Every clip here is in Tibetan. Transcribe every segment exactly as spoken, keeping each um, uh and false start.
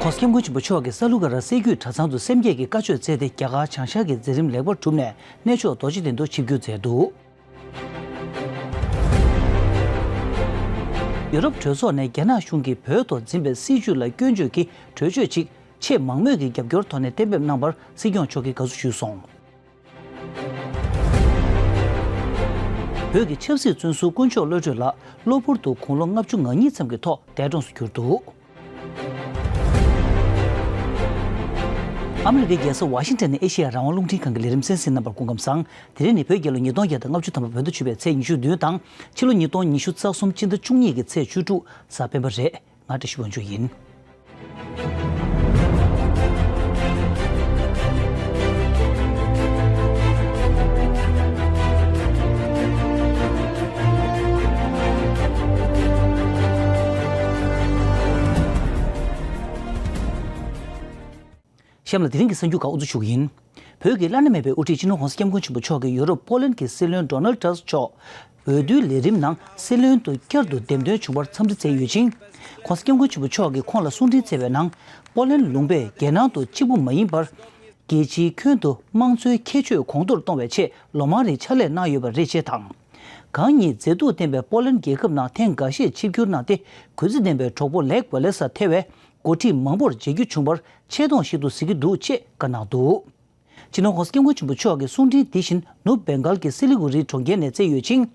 ༸གོང་ས་༸སྐྱབས་མགོན་ཆེན་པོ་མཆོག་གིས་ས་ལུ་གྷ་ར་སྲད་རྒྱུད་གྲྭ་ཚང་དུ་སེམས་བསྐྱེད་ཀྱི་བཀའ་ཆོས་སྩལ་ཏེ། རྒྱ་གར་བྱང་ཤར་གྱི་མཛད་རིམ་ལེགས་པར་གྲུབ་ནས་གནས་མཆོག་རྡོ་རྗེ་གདན་དུ་ཆིབས་བསྒྱུར་མཛད་འདུག་ཡུ་རོབ་གྲོས་ཚོགས་ནས་རྒྱ་ནག་གཞུང་གིས་བོད་ཐོག་འཛིན་པའི་སྲིད་བྱུས་ལ་སྐྱོན་བརྗོད་ཀྱི་གྲོས་ཆོད་ཅིག་ཆེས་མང་མོས་ཀྱི་རྒྱབ་སྐྱོར་ཐོག་ནས་གཏན་འབེབས་གནང་བར་སྲིད་སྐྱོང་མཆོག་གིས་དགའ་བསུ་ཞུས་སོང་། བོད་ཀྱི་ཆབ་སྲིད་བཙོན་ཟུར་དཀོན་མཆོག་བློ་གྲོས་ལགས་གློ་བུར་དུ་དགུང་ལོ་ལྔ་བཅུ་ང་གཉིས་ཙམ་གྱི་ཐོག་འདས་གྲོངས་སུ་གྱུར་འདུག་ཨ་མི་རི་ཀའི་རྒྱལ་ས་ཝ་ཤིང་ཊོན་ནས་ཨེ་ཤེ་ཡ་རང་དབང་རླུང་འཕྲིན་ཁང་གི་ལས་རིམ་གསན་གཟིགས་གནང་བར་སྐུ་ཁམས་བཟང་། དེ་རིང་ནི་བོད་རྒྱལ་ལོ་ཉིས་སྟོང་བརྒྱ་དང་ལྔ་བཅུ་ཐམ་པ་བོད་ཟླ་བཅུ་པའི་ཚེས་ཉི་ཤུ་བདུན་དང་ཕྱི་ལོ་ཉིས་སྟོང་ཉི་ཤུ་རྩ་གསུམ་སྤྱི་ཟླ་བཅུ་གཉིས་ཀྱི་ཚེས་བཅུ་དྲུག་གཟའ་སྤེན་པ་རེད། ང་བཀྲ་ཤིས་དབང་ཕྱུག་ཡིན། གཤམ་ལ་དེ་རིང་གི་གསར་འགྱུར་ཁག་དབུ་འཛུགས་ཞུ་གི་ཡིན། བོད་ཀྱི་བླ་ན་མེད་པའི་དབུ་ཁྲིད་སྤྱི་ནོར་༸གོང་ས་༸སྐྱབས་མགོན་ཆེན་པོ་མཆོག་གིས་ཡུ་རོབ་པོ་ལན་གྱི་སྲིད་བློན་ཌོ་ནལ་ཊམ་མཆོག་འོས་བསྡུའི་ལས་རིམ་ནང་སྲིད་བློན་དུ་བསྐྱར་དུ་འདེམས་ཐོན་བྱུང་བར་འཚམས་འདྲི་བསྩལ་ཡོད་ཅིང་། ༸གོང་ས་༸སྐྱབས་མགོན་ཆེན་པོ་མཆོག་གིས་ཁོང་ལ་གསུང་འཕྲིན་བསྩལ་བའི་ནང་། པོ་ལན་ལུང་པས་རྒྱལ་ནང་དུ་གཅིག་པུ་མ་ཡིན་པར། རྒྱལ་སྤྱིའི་ཁྱོན་དུ་དམངས་གཙོའི་ཁྱད་ཆོས་གོང་མཐོར་གཏོང་བའི་ཆེད་ལོ་མང་རིང་ཕྱག་ལས་གནང་ཡོད་པ་རེད་ཅེས་དང་། གང་ཉིད་མཛེས་སྡུག་ལྡན་པའི་པོ་ལན་རྒྱལ་ཁབ་ནང་ཐེངས་འགའ་ཤས་ཆིབས་བསྒྱུར་གནང་སྟེ། གུས་བརྩི་ལྡན་པའི་གྲོགས་པོ་ལེག་ཝ་ལེ་སར་ཐེ་བའི་འགོ་ཁྲིད་མང་པོར་མཇལ་རྒྱུ་བྱུང་བར་ཆེ་མཐོང་ཞིག་ཏུ་གཟིགས་ཀྱི་འདུག་ཅེས་བཀའ་གནང་འདུག་སྤྱི་ནོར་༸གོང་ས་༸སྐྱབས་མགོན་ཆེན་པོ་མཆོག་གིས་གསུང་འཕྲིན་འདི་བཞིན་ནུབ་བེང་གཱལ་གྱི་སི་ལི་གུ་རིའི་གྲོང་ཁྱེར་ནས་བསྩལ་ཡོད་ཅིང་།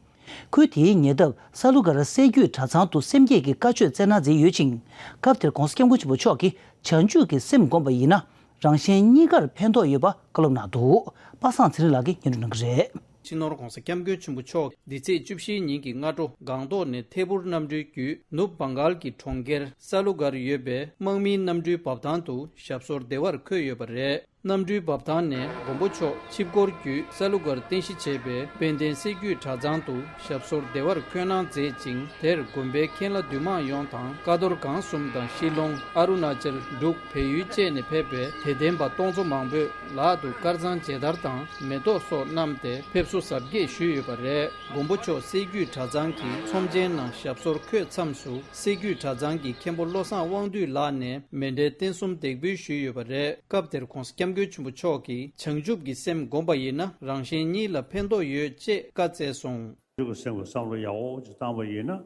ཁུལ་དེའི་ཉེ་འདབས་ས་ལུ་གྷ་ར་སྲད་རྒྱུད་གྲྭ་ཚང་དུ་སེམས་བསྐྱེད་ཀྱི་བཀའ་ཆོས་སྩལ་གནང་མཛད་ཡོད་ཅིང་། སྐབས་དེར་༸གོང་ས་༸སྐྱབས་མགོན་ཆེན་པོ་མཆོག་གིས་བྱང་ཆུབ་ཀྱི་སེམས་བསྒོམས་པ་ཡིན་ན། རང་གཞན་གཉིས་ཀར་ཕན་ཐོགས་ཡོད་པ་བཀའ་སློབ་གནང་འདུག་པ་སངས་ཚེ་རིང་ལགས་ཀྱིས་སྙན་སྒྲོན་གནང་གི་རེད། སྤྱི་ནོར་༸གོང་ས་༸སྐྱབས་མགོན་ཆེན་པོ་མཆོག་འདི་ཚེས་བཅུ་བཞིའི་ཉིན་གྱི་སྔ་དྲོ་སྒང་ཏོག་ནས་ཐད་འཕུར་གནམ་གྲུའི་བརྒྱུད་ནུབ་བང་གཱལ་གྱི་གྲོང་ཁྱེར་ས་ལུ་གར་ཡོད་པའི་དམག་མིའི་གནམ་གྲུའི་འབབ་ཐང་དུ་ཞབས་སོར་བདེ་བར་འཁོད་ཡོད་པ་རེད། གནམ་གྲུའི་འབབ་ཐང་ནས་མགོན་པོ་མཆོག་ཆིབས་འཁོར་བརྒྱུད་ས་ལུ་གར་རྟེན་གཞི་བྱས་པའི་དཔལ་ལྡན་སྲད་རྒྱུད་གྲྭ་ཚང་དུ་ཞབས་སོར་བདེ་བར་འཁོད་གནང་མཛད་ཅིང་། དེར་དགོན་པའི་མཁན་བླ་འདུས་མང་ཡོངས་དང་ཀ་རྡོར་སྒང་གསུམ་དང་ཤི་ལོང་། ཨ་རུ་ན་ཅལ། འབྲུག་བལ་ཡུལ་བཅས་ནས་ཕེབས་པའི་དད་ལྡན་པ་སྟོང་ཚོ་མང་པོས་ལག་ཏུ་དཀར་གཙང་མཇལ་དར་དང་མེ་ཏོག་སོགས་བསྣམས་ཏེ་ཕེབས་བསུ་གཟབ་རྒྱས་ཞུས་ཡོད་པ་རེད། མགོན་པོ་མཆོག་སྲད་རྒྱུད་གྲྭ་ཚང་གི་ཚོམས་ཆེན་ནང་ཞབས་སོར་འཁོད་མཚམས་སུ་སྲད་རྒྱུད་གྲྭ་ཚང་གི་མཁན་པོ་བློ་བཟང་དབང་འདུས་ལགས་ནས་མཎྜལ་རྟེན་གསུམ་འདེགས་འབུལ་ཞུས་ཡོད་པ་རེད། སྐབས་དེར་༸གོང་ས་༸སྐྱབས་མགོན་ཆེན་པོ་མཆོག་གིས་བྱང་ཆུབ་ཀྱི་སེམས་བསྒོམས་པ་ཡིན་ན་རང་གཞན་གཉིས་ལ་ཕན་ཐོགས་ཡོད་ཅེས་བཀའ་སྩལ་སོང་། བྱང་ཆུབ་ཀྱི་སེམས་ཀྱི་བསམ་བློ་ཡག་པོ་ཅིག་བཏང་པ་ཡིན་ན་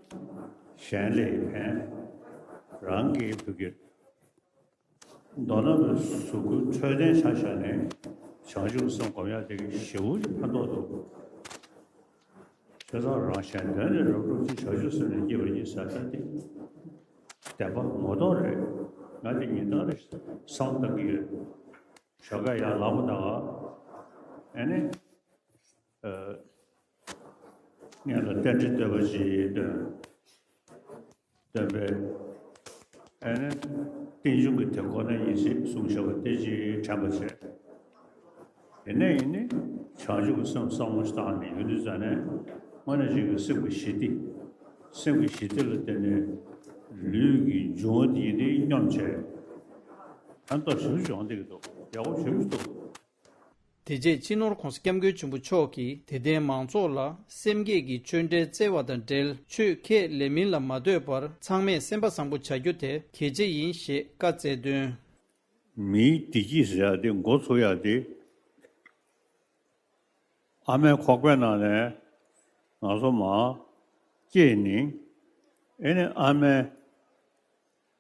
གཞན་ལ་ཕན། རང་གི་བུ་གི་མདོར་ན་བའི་གཟུགས་སྐུའི་འཕྲོད་བསྟེན་ཆ་བཞག་ནས་བྱང་ཆུབ་ཀྱི་སེམས་སྒོམ་ཡག་དེ་གི་ཞེ་པོ་ཅིག་ཕན་ཐོགས་འདུག་བྱས་ཙང་རང་གཞན་དོན་ལས་རབ་སྒྲུབ་ཅིང་བྱང་ཆུབ་སེམས་ལས་སྐྱེས་པ་ཉིད་ཟེར་ས་དེ་བདེན་པ་ངོ་ཐོག་རེད། ང་དེ་ཉིན་ལྟར་བསམ་བློ་བཏང་གི་ཡོད། ཞོགས་ཀས་ཡར་ལངས་པ་དང་ཨ་ནི་ཨ་སྔོན་ལ་རྟེན་འབྲེལ་བསྟོད་པ་ཅིག་འདོན། སྟོན་པས་ཨ་ནི་རྟེན་འབྱུང་གི་དེ་ཁོ་ན་ཡིན་ཞེས་གསུངས་བཞག་པ་དེ་ཅིག་དྲན་པ་བྱས། དེ་ནས་ཡིན་ནི་བྱང་ཆུབ་ཀྱི་སེམས་བསམ་བློ་ཞིག་བཏང་ནས་ཡོང་དུས་ཙ་ནས་དངོས་གནས་བྱས་ཀྱི་སེམས་ཀྱི་ཞི་བདེ། སེམས་ཀྱི་ཞི་བདེ་ལ་བརྟེན་ནས་ལུས་ཀྱི་འབྱུང་བ་དེ་ཡིན་དེ་སྙོམས་བྱས། ཕན་ཐོགས་ཞེ་པོ་ཅིག་ཡོང་བསྡད་ཀྱི་འདུག་ཡག་པོ་ཞེ་པོ་ཅིག་འདུག་དེ་རྗེས་སྤྱི་ནོར་༸གོང་ས་༸སྐྱབས་མགོན་ཆེན་པོ་མཆོག་གིས་དད་ལྡན་མང་ཚོགས་ལ་སེམས་བསྐྱེད་ཀྱི་ཆོས་འབྲེལ་སྩལ་བ་དང་འབྲེལ་ཆོས་ཁས་ལེན་མིན་ལ་མ་ལྟོས་པར་ཚང་མས་སེམས་པ་བཟང་པོ་བྱ་རྒྱུ་དེ་གལ་ཆེ་ཡིན་ཞེས་བཀའ་སྩལ་དོན། མིའི་བདེ་སྐྱིད་ཟེར་ཡག་དེ་འགོ་ཚུགས་ཡག་དེ་ཨ་མའི་ཁོག་པའི་ནང་ནས་ང་ཚོ་མར་སྐྱེས་ནས་ཨེ་ནས་ཨ་མའི་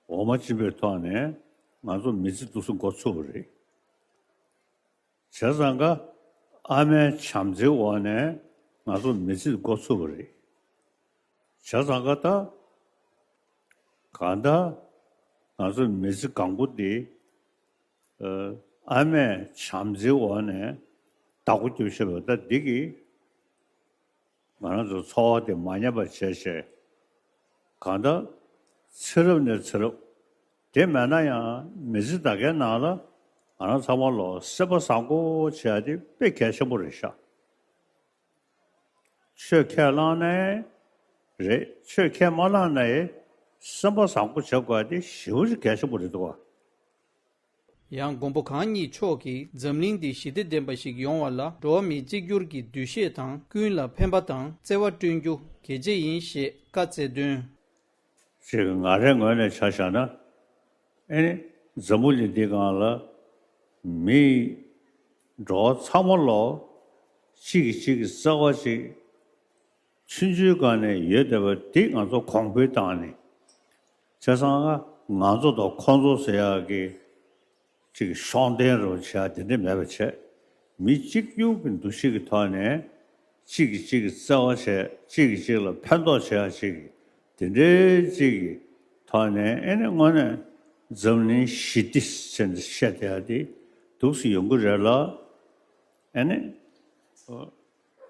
འོ་མ་བྱིན་པའི་ཐོག་ནས་ང་ཚོ་མི་ཚེ་འདུག་སེ་འགོ་ཚུགས་པ་རེད། བྱས་ཙང་ཀ་ཨ་མའི་བྱམས་བརྩེའི་འོག་ནས་ང་ཚོ་མི་ཚེ་འགོ་ཚུགས་པ་རེད། བྱས་ཙང་ཀ་ད་གང་ལྟར་ང་ཚོ་མི་ཚེ་གང་པོ་འདི་ཨ་མའི་བྱམས་བརྩེའི་འོག་ནས་བདག་པོ་རྒྱབ་ཤེས་པ་ད་འདི་གིས་ང་རང་ཚོ་འཚོ་བ་དེ་མ་ཉམས་པ་བྱས་བྱས། གང་ལྟར་ཚེ་རབས་ནས་ཚེ་རབས་དེ་མེད་ན་ཡང་མི་ཚེ་ད་གའི་ནང་ལ་ང་རང་ཚང་མ་ལོ་སེམས་པ་བཟང་པོ་བྱེད་ཡ་དེ་དཔེ་གལ་ཆེན་པོ་རེད་ཤག་ཆོས་ཁས་བླངས་ནའི་རེད། ཆོས་ཁས་མ་བླངས་ནའི་སེམས་པ་བཟང་པོ་བྱེད་དགོས་ཡ་དེ་ཞེ་པོ་ཅིག་གལ་ཆེན་པོ་རེད་འདུག་བ། ཡང་མགོན་པོ་གང་ཉིད་མཆོག་གིས་འཛམ་གླིང་འདི་ཞི་བདེ་ལྡན་པ་ཞིག་ཡོང་བ་ལ་འགྲོ་བ་མི་གཅིག་གྱུར་གྱི་འདུ་ཤེས་དང་ཀུན་ལ་ཕན་པ་དང་བརྩེ་བ་བསྐྲུན་རྒྱུ་གལ་ཆེ་ཡིན་ཞེས་བཀའ་སྩལ་དོན། ཅིག་ང་རའི་ངོས་ནས་ཆ་བཞག་ན་ཨེ་ནི་ འཛམ་བུ་གླིང་འདི་སྒང་ལ་མི་འགྲོ་བ་ཚང་མ་ལོ་གཅིག་གིས་གཅིག་གི་བརྩེ་བ་ཅིག་ཆུང་ཆུང་སྒང་ནས་ཡོད་བསྡད་པ་འདི་ང་ཚོ་གོང་འཕེལ་བཏང་ནས། བྱས་ཙང་ང་ཚོ་དང་ཁོང་ཚོ་ཟེར་ཡག་གི་ཅིག་ཤོང་ལྡན་རུ་བྱས་དེ་འདྲ་མེད་པ་བྱས། མི་གཅིག་གྱུར་གྱི་འདུ་ཤེས་ཀྱི་ཐོག་ནས་གཅིག་གིས་གཅིག་གི་བརྩེ་བ་བྱས། གཅིག་གིས་གཅིག་ལ་ཕན་ཐོགས་བྱེད་ཡག་ཅིག་གི་དེ་འདྲའི་ཅིག་གི་ཐོག་ནས། ཨེ་ནི་དངོས་གནས་འཛམ་གླིང་ཞི་བདེ་ཟེར་ནས་བཤད་བསྡད་ཡག་དེ་འདུག་སེ་ཡོང་གི་རེད་ལ། ཨེ་ནི་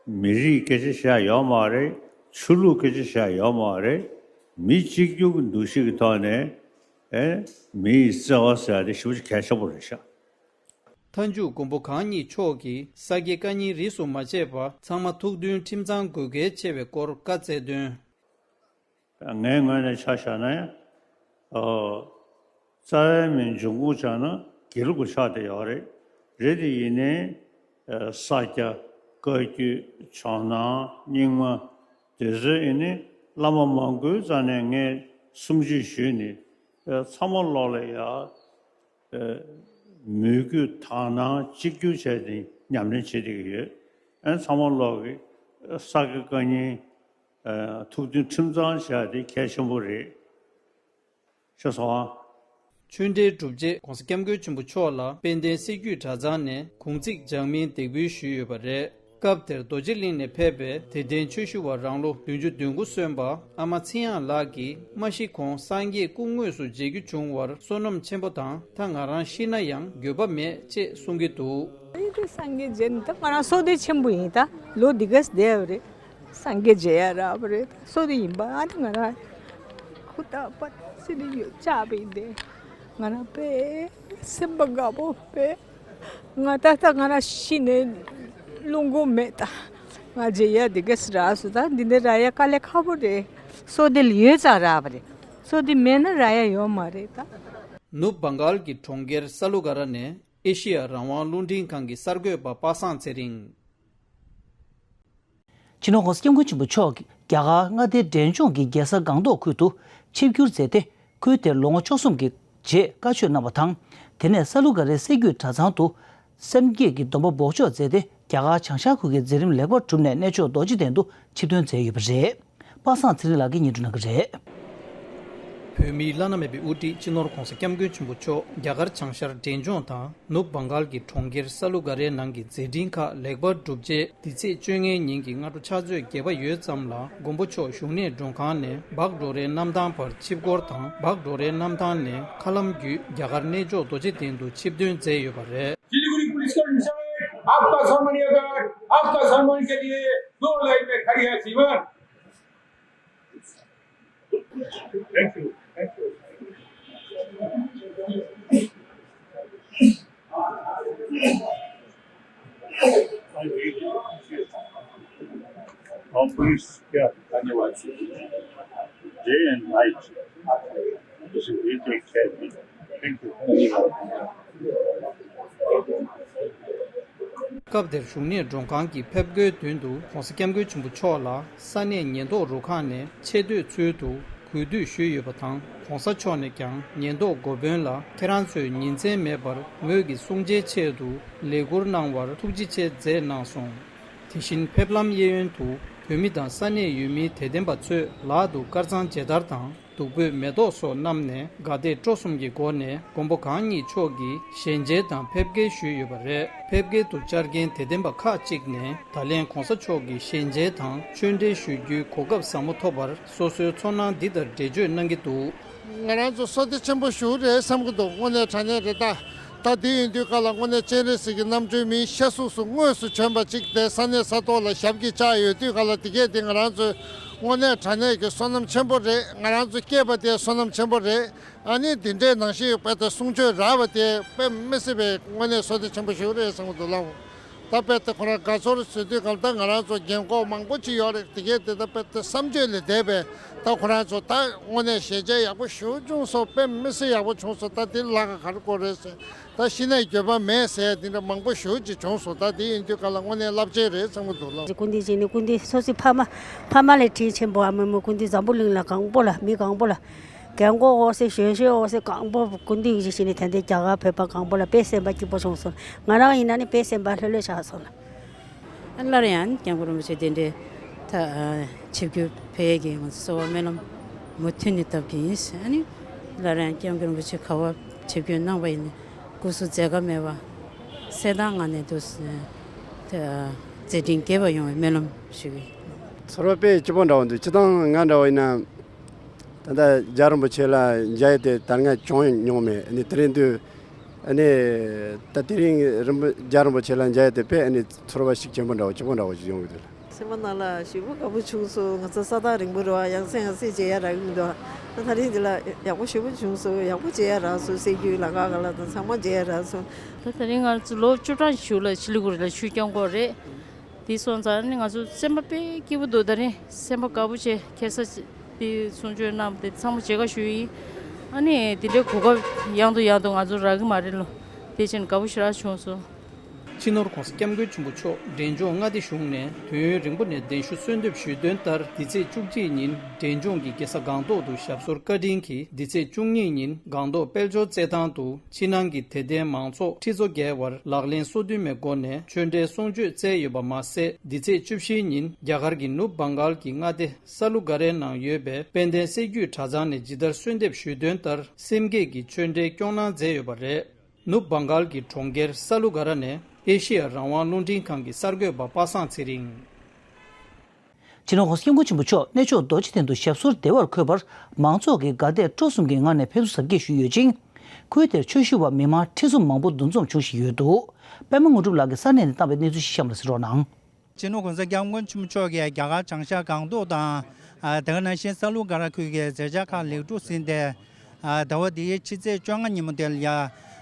མི་རིགས་སྐད་ཆ་བཤད་ཡོད་མ་རེད། ཆོས་ལུགས་སྐད་ཆ་བཤད་ཡོད་མ་རེད། མི་གཅིག་གྱུར་གྱི་འདུ་ཤེས་ཀྱི་ཐོག་ནས་ཨེ་མི་ཡི་བརྩེ་བ་ཟེར་ཡག་དེ་ཞེ་པོ་ཅིག་གལ་ཆེན་པོ་རེད་ཤག། མཐའ་མཇུག་མགོན་པོ་གང་ཉིད་མཆོག་གིས་ས་དགེ་བཀའ་རྙིང་རིས་སུ་མ་ཆད་པ་ཚང་མ་ཐུགས་མཐུན་ཁྲིམས་གཙང་དགོས་གལ་ཆེ་བའི་སྐོར་བཀའ་སྩལ་དོན། ངའི་ངོས་ནས་ཆ་བཞག་ན། ཨོ། རྩ་བའི་མིང་འབྱུང་ཁུངས་བྱས་ན་དགེ་ལུགས་ཀྱི་ཆ་དེ་ཡོད་རེད། རེད་དེ་ཡིན་ནའི་ས་སྐྱ། བཀའ་བརྒྱུད། ཇོ་ནང་། རྙིང་མ། དེ་ཚོའི་ཨེ་ནི་བླ་མ་མང་པོའི་རྩ་ནས་ངས་གསུང་ཆོས་ཞུས་ནས། ཚང་མ་ལོག་ལ་ཡ། མོས་གུས་དག་སྣང་གཅིག་གྱུར་བྱས་ཏེ་ཉམས་ལེན་བྱེད་བསྡད་ཀྱི་ཡོད། ཨ་ནི་ཚང་མ་ལོག་གི་ས་དགེ་བཀའ་རྙིང་ཐུགས་མཐུན་ཁྲིམས་གཙང་བྱས་ཏེ་གལ་ཆེན་པོ་རེད། ཤེས་སོང་ཨ། ཆོས་འབྲེལ་གྲུབ་རྗེས་༸གོང་ས་༸སྐྱབས་མགོན་ཆེན་པོ་མཆོག་ལ་དཔལ་ལྡན་སྲད་རྒྱུད་གྲྭ་ཚང་ནས་གུང་ཚིགས་འཇགས་མིན་འདེགས་འབུལ་ཞུས་ཡོད་པ་རེད། སྐབས་དེར་རྡོ་རྗེ་གླིང་ནས་ཕེབས་པའི་དད་ལྡན་ཆོས་ཞུ་བ་རང་ལོ་བདུན་ཅུ་དོན་དགུ་སོན་པ་ཨ་མ་ཚེ་དབྱངས་ལགས་ཀྱིས་མ་ཤི་གོང་སངས་རྒྱས་སྐུ་དངོས་སུ་མཇལ་རྒྱུ་བྱུང་བར་བསོད་ནམས་ཆེན་པོ་དང་། ད་ང་རང་ཤི་ན་ཡང་འགྱོད་པ་མེད་ཅེས་གསུང་གི་འདུག། ཨེ་དེ་སངས་རྒྱས་མཇལ་ནས་ད་ང་རང་བསོད་བདེ་ཆེན་པོ་ཡིན། ད་ལོ་འདི་གས་བསྡད་པ་རེད། སངས་རྒྱས་མཇལ་ཡག་རག་པ་རེད། བསོད་བདེ་ཡིན་པ། ཨ་ད་ང་རང་ཧུར་ཐག་པ་སེ་ནི་ཡོད་ཆགས་པ་ཡིན་ཏེ། ང་རང་དཔེ་སེམས་པ་དགའ་པོ་དཔེ། ང་ད་ལྟ་ང་རང་ཤི་ནས་བློ་ཁོག་མེད་ད། ང་མཇལ་ཡག་འདི་གས་རག་སོང་། ད་འདི་འདྲ་རག་ཡག་དཀའ་ལས་ཁག་པོ་རེད། བསོད་བདེ་ལ་ཡོད་ཙང་རག་པ་རེད། བསོད་བདེ་མེད་ན་རག་ཡག་ཡོད་མ་རེད་ད། ནུབ་བྷང་གཱལ་གྱི་གྲོང་ཁྱེར་ས་ལུ་ག་ར་ནས་ཨེ་ཤི་ཡ་རང་དབང་རླུང་འཕྲིན་ཁང་གི་གསར་འགོད་པ་པ་སངས་ཚེ་རིང་། སྤྱི་ནོར་༸གོང་ས་༸སྐྱབས་མགོན་ཆེན་པོ་མཆོག་རྒྱ་གར་མངའ་སྡེ་འབྲས་ལྗོངས་ཀྱི་རྒྱལ་ས་སྒང་ཏོག་ཁུལ་དུ་ཆིབས་བསྒྱུར་མཛད་དེ། ཁུལ་དེར་ལོ་ངོ་བཅུ་གསུམ་གྱི་རྗེས་བཀའ་ཆོས་གནང་བ་དང་། དེ་ནས་ས་ལུ་ག་རའི་སྲད་རྒྱུད་གྲྭ་ཚང་དུ་སེམས་བསྐྱེད་ཀྱི་སྡོམ་པ་འབོགས་ཆོག་མཛད་དེ། རྒྱ་གར་བྱང་ཤར་ཁུལ་གྱི་མཛད་རིམ་ལེགས་པར་གྲུབ་ནས་གནས་མཆོག་རྡོ་རྗེ་གདན་དུ་ཆིབས་ཐོན་མཛད་ཡོད་པ་རེད། པ་སངས་ཚེ་རིང་ལགས་ཀྱིས་སྙན་སྒྲོན་གནང་གི་རེད། བོད་མིའི་བླ་ན་མེད་པའི་དབུ་ཁྲིད་སྤྱི་ནོར་༸གོང་ས་༸སྐྱབས་མགོན་ཆེན་པོ་མཆོག་རྒྱ་གར་བྱང་ཤར་འབྲས་ལྗོངས་དང་ནུབ་བྷང་གཱལ་གྱི་གྲོང་ཁྱེར་ས་ལུ་ག་རའི་ནང་གི་མཛད་འཕྲིན་ཁག་ལེགས་པར་གྲུབ་རྗེས། འདི་ཚེས་བཅོ་ལྔའི་ཉིན་གྱི་སྔ་དྲོ་ཕྱག་ཚོད་བརྒྱད་པ་ཡོལ་ཙམ་ལ་མགོན་པོ་མཆོག་བཞུགས་གནས་མགྲོན་ཁང་ནས་སྦག་རོ་རའི་གནམ་ཐང་བར་ཆིབས་འཁོར་དང་། སྦག་རོ་རའི་གནམ་ཐང་ནས་མཁའ་ལམ་བརྒྱུད་རྒྱ་གར་གནས་མཆོག་རྡོ་རྗེ་གདན་དུ་ཆིབས་ཐོན་མཛད་ཡོད་པ་རེད། सिलीगुड़ी पुलिस का मिशन है, आपका सम्मान ये कर, आपका सम्मान के लिए दो लाइन में खड़ी है सीमा। Thank you. Thank you. Our police, yeah, धन्यवाद। Day and night. This is really care. Thank you. धन्यवाद। སྐབས་དེར་བཞུགས་གནས་མགྲོན་ཁང་གི་ཕེབས་སྒོའི་མདུན་དུ་༸གོང་ས་༸སྐྱབས་མགོན་ཆེན་པོ་མཆོག་ལ་ས་གནས་ཉེན་རྟོག་རུ་ཁག་ནས་ཆེ་བསྟོད་ཚུལ་དུ་གུས་འདུད་ཞུས་ཡོད་པ་དང་། ༸གོང་ས་མཆོག་ནས་ཀྱང་ཉེན་རྟོག་འགོ་དཔོན་ལ་ཁྱེད་རང་ཚོས་ཉིན་མཚན་མེད་པར་ངོས་ཀྱི་སྲུང་བརྩིའི་ཆེད་དུ་ལས་ཁུར་གནང་བར་ཐུགས་རྗེ་ཆེ་མཛད་གནང་སོང་། དེ་བཞིན་ཕེབས་ལམ་གཡས་གཡོན་དུ་བོད་མི་དང་ས་གནས་ཡུལ་མིའི་དད་ལྡན་པ་ཚོས་ལག་ཏུ་དཀར་གཙང་མཇལ་དར་དང་། བདུག་སྤོས་མེ་ཏོག་སོགས་བསྣམས་ནས་དགའ་དད་སྤྲོ་གསུམ་གྱི་སྒོ་ནས་མགོན་པོ་གང་ཉིད་མཆོག་གི་ཞལ་མཇལ་དང་ཕེབས་སྐྱེལ་ཞུས་ཡོད་པ་རེད། ཕེབས་སྐྱེལ་དུ་བཅར་མཁན་དད་ལྡན་པ་ཁག་ཅིག་ནས་ད་ལན་༸གོང་ས་མཆོག་གི་ཞལ་མཇལ་དང་ཆོས་འབྲེལ་ཞུ་རྒྱུའི་གོ་སྐབས་ཟབ་མོ་ཐོབ་པར་སོ་སོའི་ཚོར་སྣང་འདི་ལྟར་འགྲེལ་བརྗོད་གནང་གི་འདུག། ང་རང་ཚོ་བསོད་བདེ་ཆེན་པོ་ཞེ་པོ་རེད་བསམ་གྱི་འདུག། དངོས་གནས་དྲང་གནས་རེད་ད། ད་དེ་ཡིན་དུས་ག་ལ་དངོས་གནས་སྤྱན་རས་གཟིགས་ཀྱི་རྣམ་སྤྲུལ་མིའི་ཤ་གཟུགས་སུ་དངོས་སུ་བྱོན་པ་གཅིག་དེ་ས་གནས་ས་ཐོག་ལ་ཞབས་ཀྱིས་བཅགས་ཡོད་དུས་ག་ལ་དེ་གས་དེ་ང་རང་ཚོའི་དངོས་གནས་དྲང་གནས་ཀྱི་བསོད་ནམས་ཆེན་པོ་རེད། ང་རང་ཚོ་སྐྱེས་པ་དེ་བསོད་ནམས་ཆེན་པོ་རེད། ཨ་ནི་འདི་འདྲའི་ནང་བཞིན་དཔེ་དེ་གསུང་ཆོས་རག་པ་དེ་དཔེ་མི་སྲིད་པའི་དངོས་གནས་བསོད་བདེ་ཆེན་པོ་ཞིག་རེད་བསམ་གྱི་འདུག་ལགས། ད་དཔེ་དེ་ཁོ་རང་དགའ་ཚོར་བཟོས་དུས་ག་ལ་ད་ང་རང་ཚོ་རྒན་འཁོགས་མང་པོ་ཅིག་ཡོད་རེད། དེ་གས་དེ་ད་དཔེ་དེ་བསམ་བརྗོད་ལས་འདས་པའི་ད་ཁོ་རང་ཚོ་ད་དངོས་གནས་ཞལ་མཇལ་ཡག་པོ་ཞེ་པོ་བྱུང་སོང་། དཔེ་མི་སྲིད་ཡག་པོ་བྱུང་སོང་། ད་དེ་ལ་ཁ་ག་རེ་དགོས་རེད་ཟེར། ད་ཤི་ནས་འགྱོད་པ་མེད་ཟེར་ཡ་དེ་འདྲ་མང་པོ་ཞེ་པོ་ཅིག་བྱུང་སོང་། ད་དེ་ཡིན་དུས་ག་ལ་དངོས་གནས་རླབས་ཆེན་རེད་བསམ་གྱི་འདུག་ལགས། སྐུ་མདུན་བྱས་ནས་སྐུ་མདུན་སོ་སོའི་ཕ་མ་ཕ་མ་ལས་དྲིན་ཆེན་པོ་ཨ་མ་མོ་སྐུ་མདུན་འཛམ་བུ་གླིང་ལ་གང་པོ་ལ་མི་གང་པོ་ལ་ རྒན་གོག་འོ་ཟེར་གཞོན་གཞོན་འོ་ཟེར་གང་པོ་སྐུ་མདུན་གྱི་ཞིག་ནས་དེ་འདྲའི་རྒྱ་གར་བོད་པ་གང་པོ་ལ་དཔེ་སེམས་པ་སྐྱིད་པོ་བྱུང་སོང་། ང་རང་ཡིན་ན་ནི་དཔེ་སེམས་པ་ལྷོད་ལྷོད་ཆགས་སོང་ལ། སླར་ཡང་སྐྱབས་མགོན་རིན་པོ་ཆེ་གདན་འདྲེན་ད་ཆིབས་བསྒྱུར་ཕེབས་ཡས་ཀྱི་ང་ཚོ་གསོལ་བ་སྨོན་ལམ་མུ་མཐུད་ནས་བཏབ་ཀྱི་ཡིན། ཨ་ནི་སླར་ཡང་སྐྱབས་མགོན་རིན་པོ་ཆེ་ག་བ་ཆིབས་བསྒྱུར་གནང་བ་ཡིན་ན་སྐུ་གཟུགས་མཛད་དཀའ་མེད་པ་གསལ་ཐང་ངང་ནས་འདུག་ད་མཛད་འཕྲིན་རྒྱས་པ་ཡོང་བའི་སྨོན་ལམ་ཞུ་གི་ཡིན། ཚོར་བ་དཔེ་སྐྱིད་པོ་འདྲ་བོ་འདུག་སྤྱིར་བཏང་ང་འདྲ་བོ་ཡིན་ན། ད་ལྟ་རྒྱལ་བ་རིན་པོ་ཆེ་ལ་མཇལ་ཡས་དེ་ད་སྔ་བྱུང་མྱོང་མེད། ཨ་ནི་དེ་རིང་དུས་ཨ་ནི་ད་དེ་རིང་རིན་པོ་རྒྱལ་བ་རིན་པོ་ཆེ་ལ་མཇལ་ཡས་དེ་དཔེ་ཨ་ནི་ཚོར་བ་ཞིག་ཆེན་པོ་འདྲ་བོ་སྐྱིད་པོ་འདྲ་བོ་ཞིག་ཡོང་གི་འདུག་ལ། སེམས་པ་ནང་ལ་ཞེ་པོ་དགའ་པོ་བྱུང་སོང་། ང་ཚོ་ས་ཐག་རིང་པོ་རེད་བ། ཡང་སེ་ཡང་སེ་མཇལ་ཡ་རག་གི་མི་འདུག་ད་དེ་རིང་འདི་ལ་ཡག་པོ་ཞེ་པོ་བྱུང་སོང་། ཡག་པོ་མཇལ་ཡ་རག་སོང་། སྲིད་བྱུས་ལམ་ཁ་སྒང་ལ་དང་ཚང་མ་མཇལ་ཡ་རག་སོང་། ད་དེ་རིང་ང་ཚོ་ལོ་བཅུ་གྲངས་ཞིག་ལ་ཆི་ལི་གུ་རི་ལ་ཆུ་རྐྱང་སྐོར་རེད། དེ་སོང་ཙང་ནི་ང་ཚོ་སེམས་པ་དཔེ་སྐྱིད་པོ་འདུག་ད་རིང་སེམས་པ་དགའ་པོ་བྱས། ཁ་སང་དེ་གསུང་ཆོས་གནང་བ་དེ་ཚང་མ་མཇལ་ཁ་ཞུས་ཡིན། ཨ་ནི་དེ་འདྲའི་གོ་སྐབས་ཡང་དུ་ཡང་དུ་ང་ཚོ་རག་གི་མ་རེད་ལོ། དེ་བྱས་ནས་དགའ་པོ་ཞེ་དྲག་བྱུང་སོང་། སྤྱི་ནོར་༸གོང་ས་༸སྐྱབས་མགོན་ཆེན་པོ་མཆོག་འབྲས་ལྗོངས་མངའ་སྡེ་གཞུང་ནས་དུས་ཡུན་རིང་པོ་ནས་གདན་ཞུ་གསོལ་འདེབས་ཞུས་དོན་ལྟར། འདི་ཚེས་བཅུ་གཅིག་ཉིན་འབྲས་ལྗོངས་ཀྱི་རྒྱལ་ས་སྒང་ཏོག་ཏུ་ཞབས་སོར་བཀའ་དྲིན་གྱིས། འདི་ཚེས་བཅུ་གཉིས་ཉིན་སྒང་ཏོག་དཔལ་འབྱོར་རྩེད་ཐང་དུ་ཕྱི་ནང་གི་དད་ལྡན་མང་ཚོགས་ཁྲི་ཚོ་བརྒལ་བར་ལག་ལེན་སོ་བདུན་མའི་སྒོ་ནས་ཆོས་འབྲེལ་གསུང་ཆོས་སྩལ་ཡོད་པ་མ་ཟད། འདི་ཚེས་བཅུ་བཞི་ཉིན་རྒྱ་གར་གྱི་ནུབ་བྷང་གཱལ་གྱི་མངའ་སྡེ་ས་ལུ་ག་རའི་ནང་ཡོད་པའི་དཔལ་ལྡན་སྲད་རྒྱུད་གྲྭ་ཚང་ནས་ཇི་ལྟར་གསོལ་འདེབས་ཞུས་དོན་ལྟར། སེམས་བསྐྱེད་ཀྱི་ཆོས་འབྲེལ་སྐྱོང་གནང་མཛད་ཡོད་པ་རེད། ནུབ་བྷང་གཱལ་གྱི་གྲོང་ཁྱེར་ས་ལུ་ག་ར་ནས་ཨེ་ཤེ་ཡ་རང་དབང་རླུང་འཕྲིན་ཁང་གི་གསར་འགོད་པ་པ་སངས་ཚེ་རིང་། སྤྱི་ནོར་༸གོང་ས་༸སྐྱབས་མགོན་ཆེན་པོ་མཆོག་གནས་མཆོག་རྡོ་རྗེ་གདན་དུ་ཞབས་སོར་བདེ་བར་འཁོད་པར། མང་ཚོགས་ཀྱིས་དགའ་དད་སྤྲོ་གསུམ་གྱི་ངང་ནས་ཕེབས་བསུ་གཟབ་རྒྱས་ཞུས་ཡོད་ཅིང་། ཁུལ་དེར་ཆོས་ཞུ་བ་མི་མང་ཁྲི་ཚོ་མང་པོ་འདུ་འཛོམས་བྱུང་བཞིན་ཡོད་འདུག་པད་མ་དངོས་གྲུབ་ལགས་ཀྱིས་ས་གནས་ནས་བཏང་བའི་གནས་ཚུལ་ཞིག་གཤམ་ལ་གཟིགས་རོགས་གནང་། སྤྱི་ནོར་༸གོང་ས་༸སྐྱབས་མགོན་ཆེན་པོ་མཆོག་གིས་རྒྱ་གར་བྱང་ཤར་སྒང་ཏོག་དང་། ཨ། དེ་ག་ནང་བཞིན་ས་ལུ་ག་ར་ཁུལ་གྱི་མཛད་འཆར་ཁག་ལེགས་གྲུབ་ཟིན་ཏེ། ཨ། ཟླ་བ་འདིའི་ཕྱི་ཚེས་བཅོ་ལྔ་ཉིན་མོ་དེ་ལ་ཡ།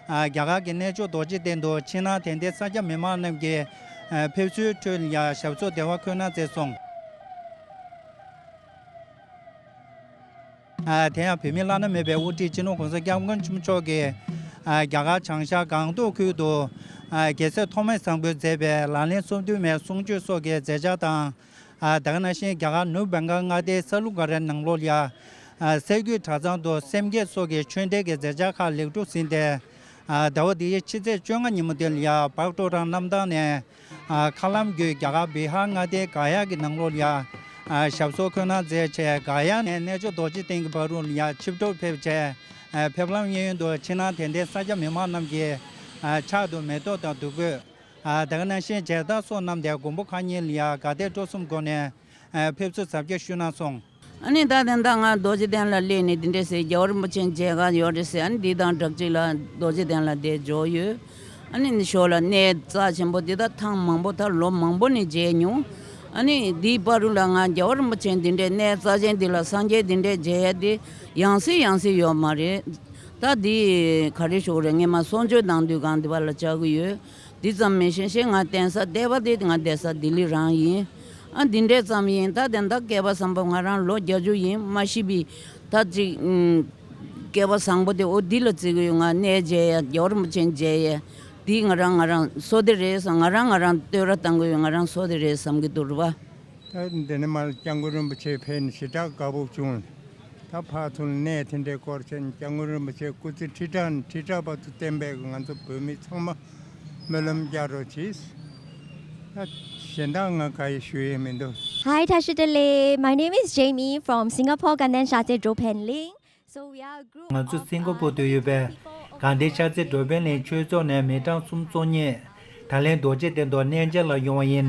ཨ། རྒྱ་གར་གྱི་གནས་མཆོག་རྡོ་རྗེ་གདན་དུ་ཕྱི་ནང་དད་ལྡན་སངས་རྒྱས་མི་མང་རྣམས་ཀྱིས། ཨ། ཕེབས་བསུའི་ཁྲོད་ལ་ཡ་ཞབས་སོར་བདེ་བར་འཁོད་གནང་མཛད་སོང་། ཨ། དེ་ཡང་བོད་མིའི་བླ་ན་མེད་པའི་དབུ་ཁྲིད་སྤྱི་ནོར་༸གོང་ས་༸སྐྱབས་མགོན་ཆེན་པོ་མཆོག་གིས། ཨ། རྒྱ་གར་བྱང་ཤར་སྒང་ཏོག་ཁུལ་དུ། ཨ། རྒྱལ་སྲས་ཐོགས་མེད་བཟང་པོས་མཛད་པའི་ལག་ལེན་སོ་བདུན་མའི་གསུང་ཆོས་སོགས་ཀྱི་མཛད་འཆར་དང་། ཨ། དེ་ག་ནང་བཞིན་རྒྱ་གར་ནུབ་བྷང་གཱལ་མངའ་སྡེའི་ས་ལུ་ག་རའི་ནང་ལོགས་ལ་ཡ། ཨ། སྲད་རྒྱུད་གྲྭ་ཚང་དུ་སེམས་བསྐྱེད་སོགས་ཀྱི་ཆོས་འབྲེལ་གྱི་མཛད་འཆར་ཁག་ལེགས་གྲུབ་ཟིན་ཏེ། ཨ། ཟླ་བ་འདིའི་ཕྱི་ཚེས་བཅོ་ལྔ་ཉིན་མོ་དེ་ལ་ཡ་བག་ཀྲོ་རང་གནམ་ཐང་ནས། ཨ། མཁའ་ལམ་བརྒྱུད་རྒྱ་གར་བི་ཧར་མངའ་སྡེའི་ག་ཡ་གི་ནང་ལོགས་ལ་ཡ། ཨ། ཞབས་སོར་འཁོད་གནང་མཛད་བྱས། ག་ཡ་ནས་གནས་མཆོག་རྡོ་རྗེ་གདན་གྱི་བར་དུ་ལ་ཡ་ཆིབས་འགྲོ་ཕེབས་བྱས། ཨ། ཕེབས་ལམ་གཡས་གཡོན་དུ་ཕྱི་ནང་དད་ལྡན་སངས་རྒྱས་མི་མང་རྣམས་ཀྱིས། ཨ། ཕྱག་ཏུ་མེ་ཏོག་དང་དུས་གོས། ཨ། དེ་ག་ནང་བཞིན་མཇལ་དར་སོགས་བསྣམས་ཏེ་མགོན་པོ་གང་ཉིད་ལ་ཡ་དགའ་དད་སྤྲོ་གསུམ་སྒོ་ནས། ཨ། ཕེབས་བསུ་གཟབ་རྒྱས་ཞུས་གནང་སོང་། ཨ་ནི་ད་དེ་ད་ང་རྡོ་རྗེ་གདན་ལ་སླེབས་ནས་འདི་འདྲ་ཟེར། རྒྱལ་བ་རིན་པོ་ཆེ་མཇལ་ཁ་ཡོད་རེད་ཟེར། ཨ་ནི་འདི་དང་སྦྲགས་ཅིག་ལ་རྡོ་རྗེ་གདན་ལ་བསྡད་འཇོག་ཡོད། ཨ་ནི་འདི་ཞོར་ལ་གནས་རྩ་ཆེན་པོ་འདི་ད་ཐེངས་མང་པོ་ད་ལོ་མང་པོ་ནས་མཇལ་མྱོང་། ཨ་ནི་འདིའི་བར་དུ་ལ་ང་རྒྱལ་བ་རིན་པོ་ཆེ་འདི་འདྲའི་གནས་རྩ་ཆེན་འདི་ལ་སངས་རྒྱས་འདི་འདྲའི་མཇལ་ཡ་འདི་ཡང་སེ་ཡང་སེ་ཡོད་མ་རེད། ད་འདི་ག་རེ་ཞུ་དགོས་རེད། སྔས་མ་གསུང་ཆོས་གནང་དུས་སྒང་འདི་བ་ལ་བཅར་གི་ཡོད། འདི་ཙམ་མིན། གཞན་གཞན་ང་གདན་ས་འདས་པ་དེ་ང་བསྡད་ས་ལྡི་ལི་རང་ཡིན། ཨ། འདི་འདྲས་ཙམ་ཡིན། ད་དེ་འདྲ་སྐལ་བ་བཟང་པོ་ང་རང་ལོ་བརྒྱད་ཅུ་ཡིན་མ་ཤི་བི། ད་ཅིག་ཨུམ། སྐལ་བ་བཟང་པོ་དེ་འོ་འདི་ལ་བརྩི་གི་ཡོད། ང་གནས་མཇལ་ཡ། རྒྱལ་བ་རིན་པོ་ཆེ་མཇལ་ཡ། འདི་ང་རང་ང་རང་བསོད་བདེ་རེད་བསམ། ང་རང་ང་རང་བསྟོད་ར་བཏང་གི་ཡོད། ང་རང་བསོད་བདེ་རེད་བསམ་གི་འདུག་རེད་པ། ད་འདི་ནས་མར་སྐྱབས་མགོན་རིན་པོ་ཆེ་ཕེབས་ནས་ཞེ་དྲག་དགའ་པོ་བྱུང་། ད་ཕར་ཚུར་གནས་དེ་འདྲའི་སྐོར་བྱས་ནས་སྐྱབས་མགོན་རིན་པོ་ཆེ་སྐུ་ཚེ་ཁྲི་ཕྲག་ནས་ཁྲི་ཕྲག་བར་དུ་བརྟན་པའི་ང་ཚོ་བོད་མི་ཚང་མ་སྨོན་ལམ་རྒྱག་རོགས་གྱིས། ད་གཞན་དག་ང་ག་ཡེ་ཞུ་ཡས་མི་འདུག Hi, Tashi Delek. My name is Jamie from Singapore, Ganden Shate Dropen Ling. So we are a group ང་ཚོ་སིང་ག་པོར་དུ་ཡོད་པའི་དགའ་ལྡན་ཤར་རྩེ་འགྲོ་ཕན་གླིང་ཆོས་ཚོགས་ནས་མི་གྲངས་སུམ་ཅུ་སོ་གཉིས། ད་ལན་རྡོ་རྗེ་གདན་དུ་གནས་མཇལ་ལ་ཡོང་བ་ཡིན།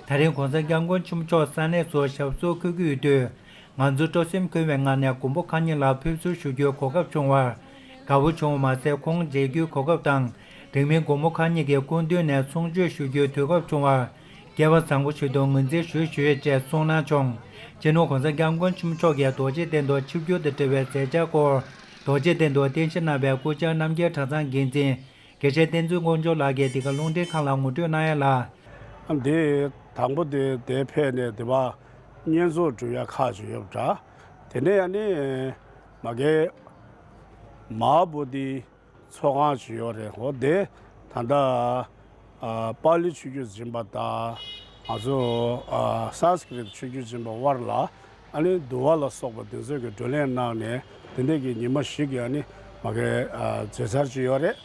ད་རིང་གོང་ས་སྐྱབས་མགོན་ཆེན་པོ་མཆོག་ས་གནས་སུ་ཞབས་སོར་འཁོད་ཀྱི་ཡོད་དུས། ང་ཚོ་སྤྲོ་སེམས་འཁོལ་བའི་ངང་ནས་མགོན་པོ་གང་ཉིད་ལ་ཕེབས་བསུ་ཞུ་རྒྱུའི་གོ་སྐབས་བྱུང་བར་དགའ་པོ་བྱུང་བ་མ་ཟད། ཁོང་མཇལ་རྒྱུའི་གོ་སྐབས་དང་། རིང་མིན་མགོན་པོ་གང་ཉིད་ཀྱི་སྐུ་མདུན་ནས་གསུང་ཆོས་ཞུ་རྒྱུའི་དུས་སྐབས་བྱུང་བར་སྐལ་བ་བཟང་པོ་ཞིག་ཏུ་ངོས་འཛིན་ཞུ་ཞུ་ཡས་ཅེས་གསུངས་གནང་བྱུང་། སྤྱི་ནོར་གོང་ས་སྐྱབས་མགོན་ཆེན་པོ་མཆོག་གིས་རྡོ་རྗེ་གདན་དུ་ཆིབས་བསྒྱུར་དང་འབྲེལ་བའི་མཛད་འཆར་སྐོར། རྡོ་རྗེ་གདན་དུ་རྟེན་གཞི་གནང་བའི་སྐུ་བཅར་རྣམ་རྒྱལ་གྲྭ་ཚང་འགན་འཛིན་དགེ་བཤེས་བསྟན་འཛིན་དཀོན་མཆོག་ལགས་ཀྱིས་འདི་ག་རླུང་འཕྲིན་ཁང་ལ་ངོ་སྤྲོད་གནང་ཡ་ལ། འདི་དང་པོ་དེ་དེ་ཕེབས་ནས་དེ་བ་བསྙེན་རྫོགས་སྒྲུབ་ཡ་ཁག་ཅིག་ཡོད་པ་འདྲ། དེ་ནས་ཡང་ནི་མ་གི་མ་བོ་དེ་ཚོགས་ཁང་ཅིག་ཡོད་རེད། འོ་དེ་ད་ལྟ་ཨ་པཱ་ལི་ཆོས་བརྒྱུད་འཛིན་པ་དང་ང་ཚོ་ཨ་སཾ་སྐྲྀཏ་ཆོས་བརྒྱུད་འཛིན་པ་དབར་ལ་ཨ་ནི་འདུལ་བ་ལ་སོགས་པ་དེ་ཚོས་ཀྱི་བགྲོ་གླེང་གནང་ནས་ དེ་འདྲས་ཀྱི་ཉི་མ་ཞིག་གི་ཨ་ནི་མ་གི་ཨ་མཛད་འཆར་ཅིག་ཡོད་རེད།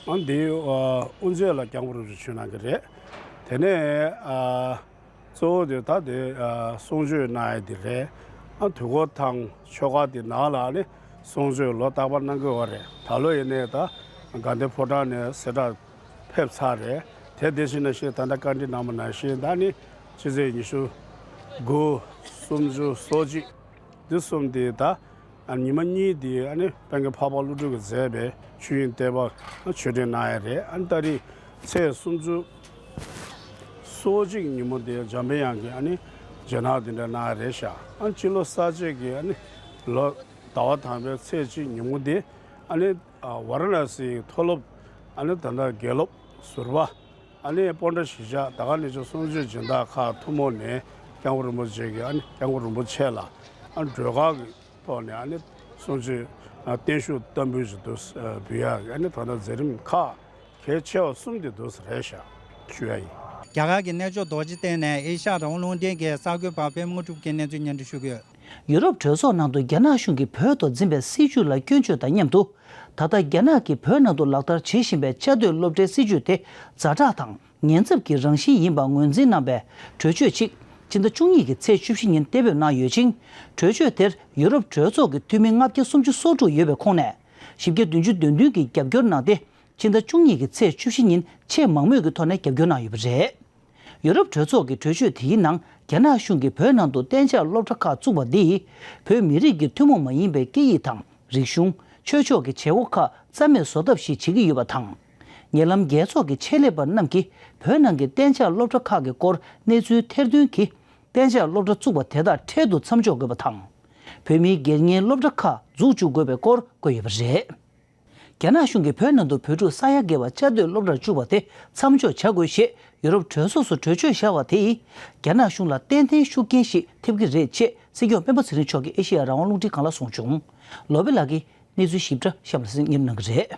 ཨ་འདི་ཨ་དབུ་མཛད་ལ་སྐྱབས་མགོན་རིན་པོ་ཆེ་མཆོད་གནང་གི་རེད། དེ་ནས་ཨ་གཙོ་བོ་དེ་ད་དེ་ཨ་གསུང་ཆོས་གནང་ཡ་དེ་རེད། ཨ་དུས་འཁོར་ཐང་ཆོ་ག་དེ་ནང་ལ་ཨ་ནི་གསུང་ཆོས་ལོ་རྟག་པར་གནང་གི་ཡོད་རེད། ད་ལོ་ཡིན་ནའི་ད་དགའ་ལྡན་ཕོ་བྲང་ནས་གསལ་བསྒྲགས་ཕེབས་ཚར་རེད། དེ་དེ་བཞིན་ནང་བཞིན་ད་ལྟ་བཀའ་འདྲི་གནང་བ་ནང་བཞིན་ད་ནི་ཕྱི་ཚེས་ཉི་ཤུ་དགུ་སུམ་ཅུ་སོ་གཅིག་འདི་གསུམ་དེ་ད་ཉི་མ་གཉིས་དེ་ཨ་ནི་དཔལ་མགོན་འཕགས་པ་ཀླུ་སྒྲུབ་ཀྱིས་མཛད་པའི་ཆོས་དབྱིངས་བསྟོད་པ་ཆོས་འབྲེལ་གནང་ཡ་རེད། ཨ་ནི་ད་རེས་ཚེས་སུམ་ཅུ་སོ་གཅིག་ཉིན་མོ་དེ་འཇམ་དཔལ་དབྱངས་ཀྱིས་ཨ་ནི་རྗེས་གནང་དེ་འདྲ་གནང་ཡ་རེད་ཤག་ཨ་ནི་སྤྱི་ལོ་གསར་བརྗེ་གི་ཨ་ནི་ལོ་ཟླ་བ་དང་པོའི་ཚེས་གཅིག་ཉིན་མོ་དེ་ཨ་ནི་ཝཱ་ར་ཎ་སིའི་མཐོ་སློབ་ཨ་ནི་ད་ལྟ་དགེ་སློབ་ཟུར་པ་ཨ་ནི་སྤོན་ཊ་གཞིས་ཆགས་དར་དཀར་གནས་ཆུང་གསུང་ཆོས་སྦྱིན་བདག་ཁག་ཐུན་མོང་ནས་སྐྱབས་མགོན་རིན་པོ་ཆེ་གི་ཨ་ནི་སྐྱབས་མགོན་རིན་པོ་ཆེ་ལ་ཨ་ནི་སྒྲོལ་དཀར་གྱི་ཐོག་ནས་ཨ་ནི་གསུང་ཆོས་བརྟན་བཞུགས་བསྟར་འབུལ་ཞིག་ཏུ་འབུལ་ཡག་གི་ཨ་ནི་ད་ལྟ་མཛད་རིམ་ཁག་གལ་ཆེ་བ་གསུམ་དེ་འདུག་སེ་རེད་ཤག་ཞུ་ཡ་ཡིན། རྒྱ་གར་གྱི་གནས་མཆོག་རྡོ་རྗེ་གདན་ནས་ཨེ་ཤ་ཡ་རང་དབང་རླུང་འཕྲིན་གྱི་གསར་འགོད་པ་པད་མ་དངོས་གྲུབ་ཀྱིས་གནས་ཚུལ་སྙན་སྒྲོན་ཞུ་གི་ཡོད། ཡུ་རོབ་གྲོས་ཚོགས་ནང་དུ་རྒྱ་ནག་གཞུང་གིས་བོད་ཐོག་འཛིན་པའི་སྲིད་བྱུས་ལ་སྐྱོན་བརྗོད་དང་མཉམ་དུ། ད་ལྟ་རྒྱ་ནག་གིས་བོད་ནང་དུ་ལག་བསྟར་བྱེད་བཞིན་པའི་བཅའ་སྡོད་སློབ་གྲྭའི་སྲིད་བྱུས་དེ་ཛ་དྲག་དང་ཉེན་ཚབས་ཀྱི་རང་བཞིན་ཡིན་པ་ངོས་འཛིན་གནང་བའི་གྲོས་ཆོད་ཅིག་ཕྱི་ཟླ་བཅུ་གཉིས་ཀྱི་ཚེས་བཅུ་བཞི་ཉིན་གཏན་འབེབས་གནང་ཡོད་ཅིང་། གྲོས་ཆོད་དེར་ཡུ་རོབ་གྲོས་ཚོགས་ཀྱི་འཐུས་མི་ལྔ་བརྒྱ་སུམ་ཅུ་སོ་དྲུག་ཡོད་པའི་ཁོངས་ནས་བཞི་བརྒྱ་བདུན་ཅུ་དོན་བདུན་གྱིས་རྒྱབ་སྐྱོར་གནང་སྟེ། ཕྱི་ཟླ་བཅུ་གཉིས་ཀྱི་ཚེས་བཅུ་བཞི་ཉིན་ཆེས་མང་མོས་ཀྱི་ཐོག་ནས་རྒྱབ་སྐྱོར་གནང་ཡོད་པ་རེད། ཡུ་རོབ་གྲོས་ཚོགས་ཀྱི་གྲོས་ཆོད་དེའི་ནང་རྒྱ་ནག་གཞུང་གིས་བོད་ནང་དུ་གཏན་འཇགས་སློབ་གྲྭ་ཁག་བཙུགས་པ་འདིས་བོད་མི་རིགས་ཀྱི་ཐུན་མོང་མ་ཡིན་པའི་སྐད་ཡིག་དང་རིག་གཞུང་། ཆོས་ཕྱོགས་ཀྱི་བྱེད་སྒོ་ཁག་རྩ་མེད་བཟོ་ཐབས་ཤིག་བྱེད་ཀྱི་ཡོད་པ་དང་། ཉེ་ལམ་རྒྱལ་ཚོགས་ཀྱི་ཆེད་ལས་པ་རྣམས་ཀྱིས་བོད་ནང་གི་གཏན་འཇགས་སློབ་གྲྭ་ཁག་གི་སྐོར་གནས་ཚུལ་ཐེར་འདོན་གྱིས། གཏན་འཇགས་སློབ་གྲྭ་བཙུགས་པ་དེ་དག་འཕྲལ་དུ་མཚམས་འཇོག་དགོས་པ་དང་། བོད་མིའི་སྒེར་གཉེར་སློབ་གྲྭ་ཁག་འཛུགས་བཅུག་དགོས་པའི་སྐོར་བཀོད་ཡོད་པ་རེད། རྒྱ་ནག་གཞུང་གིས་བོད་ནང་དུ་བོད་ཕྲུག་ས་ཡ་བརྒལ་བ་བཅའ་སྡོད་སློབ་གྲྭར་བཅུག་པ་དེ་མཚམས་འཇོག་བྱ་དགོས་ཞེས་ཡུ་རོབ་གྲོས་ཚོགས་སུ་གྲོས་ཆོད་བཞག་པ་དེས། རྒྱ་ནག་གཞུང་ལ་ཏན་ཏན་ཤུགས་རྐྱེན་ཞིག་ཐེབས་ཀྱི་རེད་ཅེས་སྲིད་སྐྱོང་སྤེན་པ་ཚེ་རིང་མཆོག་གིས་ཨེ་ཤེ་ཡ་རང་དབང་རླུང་འཕྲིན་ཁང་ལ་གསུངས་བྱུང་། ལོ་པི་ལགས་ཀྱིས་གནས་ཚུལ་ཞིབ་ཕྲ་གཤམ་ལ་གཟིགས་ཉན་གནང་གི་རེད།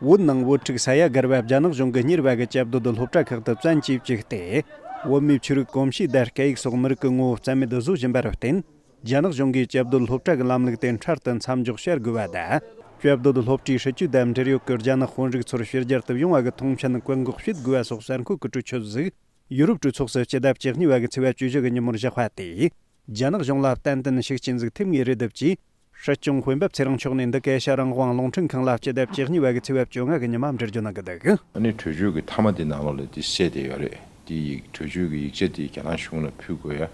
བོད་ནང་བོད་ཕྲུག་ས་ཡ་བརྒལ་བ་རྒྱ་ནག་གཞུང་གིས་གཉེར་བ་གི་བཅའ་སྡོད་སློབ་གྲྭ་ཁག་ཏུ་བཙན་གྱིས་བཅུག་སྟེ། བོད་མིའི་ཆོས་རིག་གོམས་གཤིས་དང་སྐད་ཡིག་སོགས་མི་རིགས་ཀྱི་ངོ་བོ་རྩ་མེད་བཟོ་བཞིན་པར་བརྟེན། རྒྱ་ནག་གཞུང་གིས་བཅའ་སྡོད་སློབ་གྲྭ་གི་ལམ་ལུགས་དེ་འཕྲལ་དུ་མཚམས་འཇོག་བྱ་དགོས་པ་དང་། བཅའ་སྡོད་སློབ་གྲྭའི་སྲིད་བྱུས་དང་འབྲེལ་ཡོད་ཀྱི་རྒྱ་ནག་དཔོན་རིགས་ཚོར་ཕྱི་རྒྱལ་དུ་ཡོང་བ་གི་མཐོང་མཆན་བཀག་འགོག་བྱེད་དགོས་པ་སོགས་གསར་འགོད་ཀྱི་གྲོས་ཆོད་ཟིག་ཡུ་རོབ་གྲོས་ཚོགས་སུ་སྤྱི་ཟླ་བཅུ་གཉིས་པ་གི་ཚེས་པ་བཅུ་བཞི་གི་ཉིན་མོར་བཞག་པ་དེས། རྒྱ་ནག་གཞུང་ལ་ཏན་ཏན་ཤུགས་རྐྱེན་ཟིག་ཐེབས་ངེས་རེད་འདུག་ཅེས། སྲིད་སྐྱོང་སྤེན་པ་ཚེ་རིང་མཆོག་ནས་འདི་ག་ཨེ་ཤ་ཡ་རང་དབང་རླུང་འཕྲིན་ཁང་ལ་སྤྱི་ཟླ་བཅུ་གཉིས་པ་གི་ཚེས་པ་བཅོ་ལྔ་གི་ཉི་མ་འགྲེལ་བརྗོད་གནང་གི་འདུག་ཨ་ནི་གྲོས་ཆོད་ཀྱི་མཐའ་མ་དེ་ནང་ལོགས་ལ་དེ་གསལ་བསྡད་ཡོད་རེད། དེ་ཡི་གྲོས་ཆོད་ཀྱི་ཡིག་ཆ་དེ་རྒྱ་ནག་གཞུང་ལ་ཕུལ་དགོས་ཡ།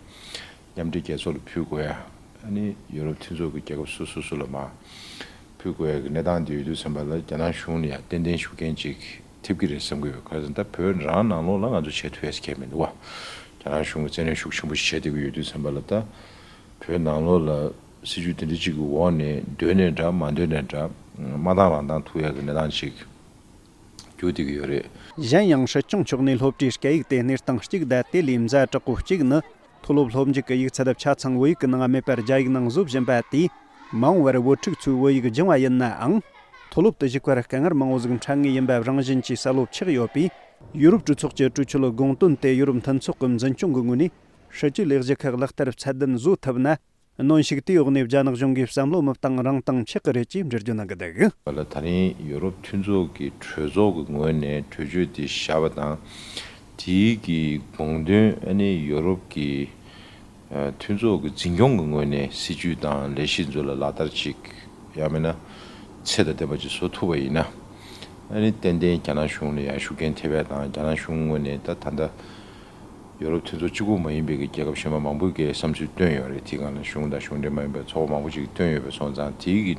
མཉམ་འབྲེལ་རྒྱལ་ཚོགས་ལ་ཕུལ་དགོས་ཡ། ཨ་ནི་ཡུ་རོབ་མཐུན་ཚོགས་ཀྱི་རྒྱལ་ཁབ་སོ་སོ་སོ་ལ་མར་ཕུལ་དགོས་ཡ་གི་གནས་སྟངས་དེ་ཡོད་དུས་ཙམ་པ་ལ་རྒྱ་ནག་གཞུང་ནས་ཡ་ཏན་ཏན་ཤུགས་རྐྱེན་ཅིག་ཐེབས་ཀྱི་རེད་བསམ་གྱི་ཡོད། ག་རེ་ཟེར་ན་ད་བོད་རང་ནང་ལོགས་ལ་ང་ཚོ་བྱེད་ཐུབ་ཡ་ཟེར་མཁན་མི་འདུག་བ། རྒྱ་ནག་གཞུང་གིས་བཙན་གནོན་ཤུགས་ཆེན་པོ་ཞིག་བྱས་བསྡད་ཀྱི་ཡོད་དུས་ཙམ་པ་ལ་ད། བོད་ནང་ལོགས་ལ་སྲིད་བྱུས་དེ་འདྲ་ཅིག་གི་འོག་ནས་འདོད་ནའི་འདྲ་མ་འདོད་ནའི་འདྲ་མ་བཏང་རང་བཏང་ཐུབ་ཡག་གི་གནས་སྟངས་ཅིག་འགྱུར་བསྡད་ཀྱི་ཡོད་རེད། གཞན་ཡང་སྲིད་སྐྱོང་མཆོག་ནས་སློབ་གྲྭའི་སྐད་ཡིག་དེ་གནས་སྟངས་གཅིག་དང་དེ་ལས་ཛ་དྲག་པོ་གཅིག་ནི་མཐོ་སློབ་སློབ་འཇུག་གི་ཡིག་ཚད་ཆ་ཚང་བོད་ཡིག་གི་ནང་མེད་པར་རྒྱ་ཡིག་ནང་བཟོ་བཞིན་པ་དེས་མ་འོངས་པར་བོད་ཕྲུག་ཚོས་བོད་ཡིག་སྦྱང་བ་ཡིན་ནའང་མཐོ་སློབ་ཏུ་ཞུགས་པར་དཀའ་ངལ་མང་བོ་ཟིག་འཕྲད་ངེས་ཡིན་པ་རང་བཞིན་གྱིས་གསལ་བོ་ཆགས་ཡོད་པས། ཡུ་རོབ་གྲོས་ཚོགས་ཀྱི་གྲོས་ཆོད་དགོངས་དོན་དེ་ཡུ་རོབ་མཐུན་ཚོགས་ཀྱི་འཛིན་སྐྱོང་གི་ངོས་ནས། སྲིད་ཇུས་ལས་གཞི་ཁག་ལག་བསྟར་ཚད་ལྡན་བཟོ་ཐུབ་ན། གནོན་ཤུགས་དེའི་འོག་ནས་རྒྱ་ནག་གཞུང་གིས་བསམ་བློ་མི་བཏང་རང་བཏང་ཆགས་ཀྱི་རེད་ཅེས་འགྲེལ་བརྗོད་གནང་གི་འདུག་ལ་ད་རིང་ཡུ་རོབ་མཐུན་ཚོགས་ཀྱི་གྲོས་ཚོགས་ཀྱི་ངོས་ནས་གྲོས་ཆོད་དེ་བཞག་པ་དང་། དེའི་གི་དགོངས་དོན་ཨ་ནི་ཡུ་རོབ་ཀྱི་ཨ་མཐུན་ཚོགས་ཀྱི་འཛིན་སྐྱོང་གི་ངོས་ནས་སྲིད་ཇུས་དང་ལས་གཞི་ཚོ་ལ་ལག་བསྟར་ཅིག་ཡང་མིན་ན་ཚད་དང་ལྡན་པ་ཅིག་བཟོ་ཐུབ་པ་ཡིན་ན། ཨ་ནི་ཏན་ཏན་རྒྱ་ནག་གཞུང་ལ་ཡང་ཤུགས་རྐྱེན་ཐེབས་ཡ་དང་རྒྱ་ནག་གཞུང་ངོས་ནས་ད་ད་ལྟ། ཡོ་རོབ་མཐུན་ཚོགས་གཅིག་པུ་མ་ཡིན་པའི་གི་རྒྱལ་ཁབ་གཞན་པ་མང་པོས་གི་བསམ་ཚུལ་བཏོན་ཡོད་རེད། དེའི་སྒང་ལ་གཞུང་དང་གཞུང་འབྲེལ་མ་ཡིན་པའི་ཚོགས་པ་མང་པོ་ཅིག་བཏོན་ཡོད་པ་སོང་ཙང་དེའི་གི་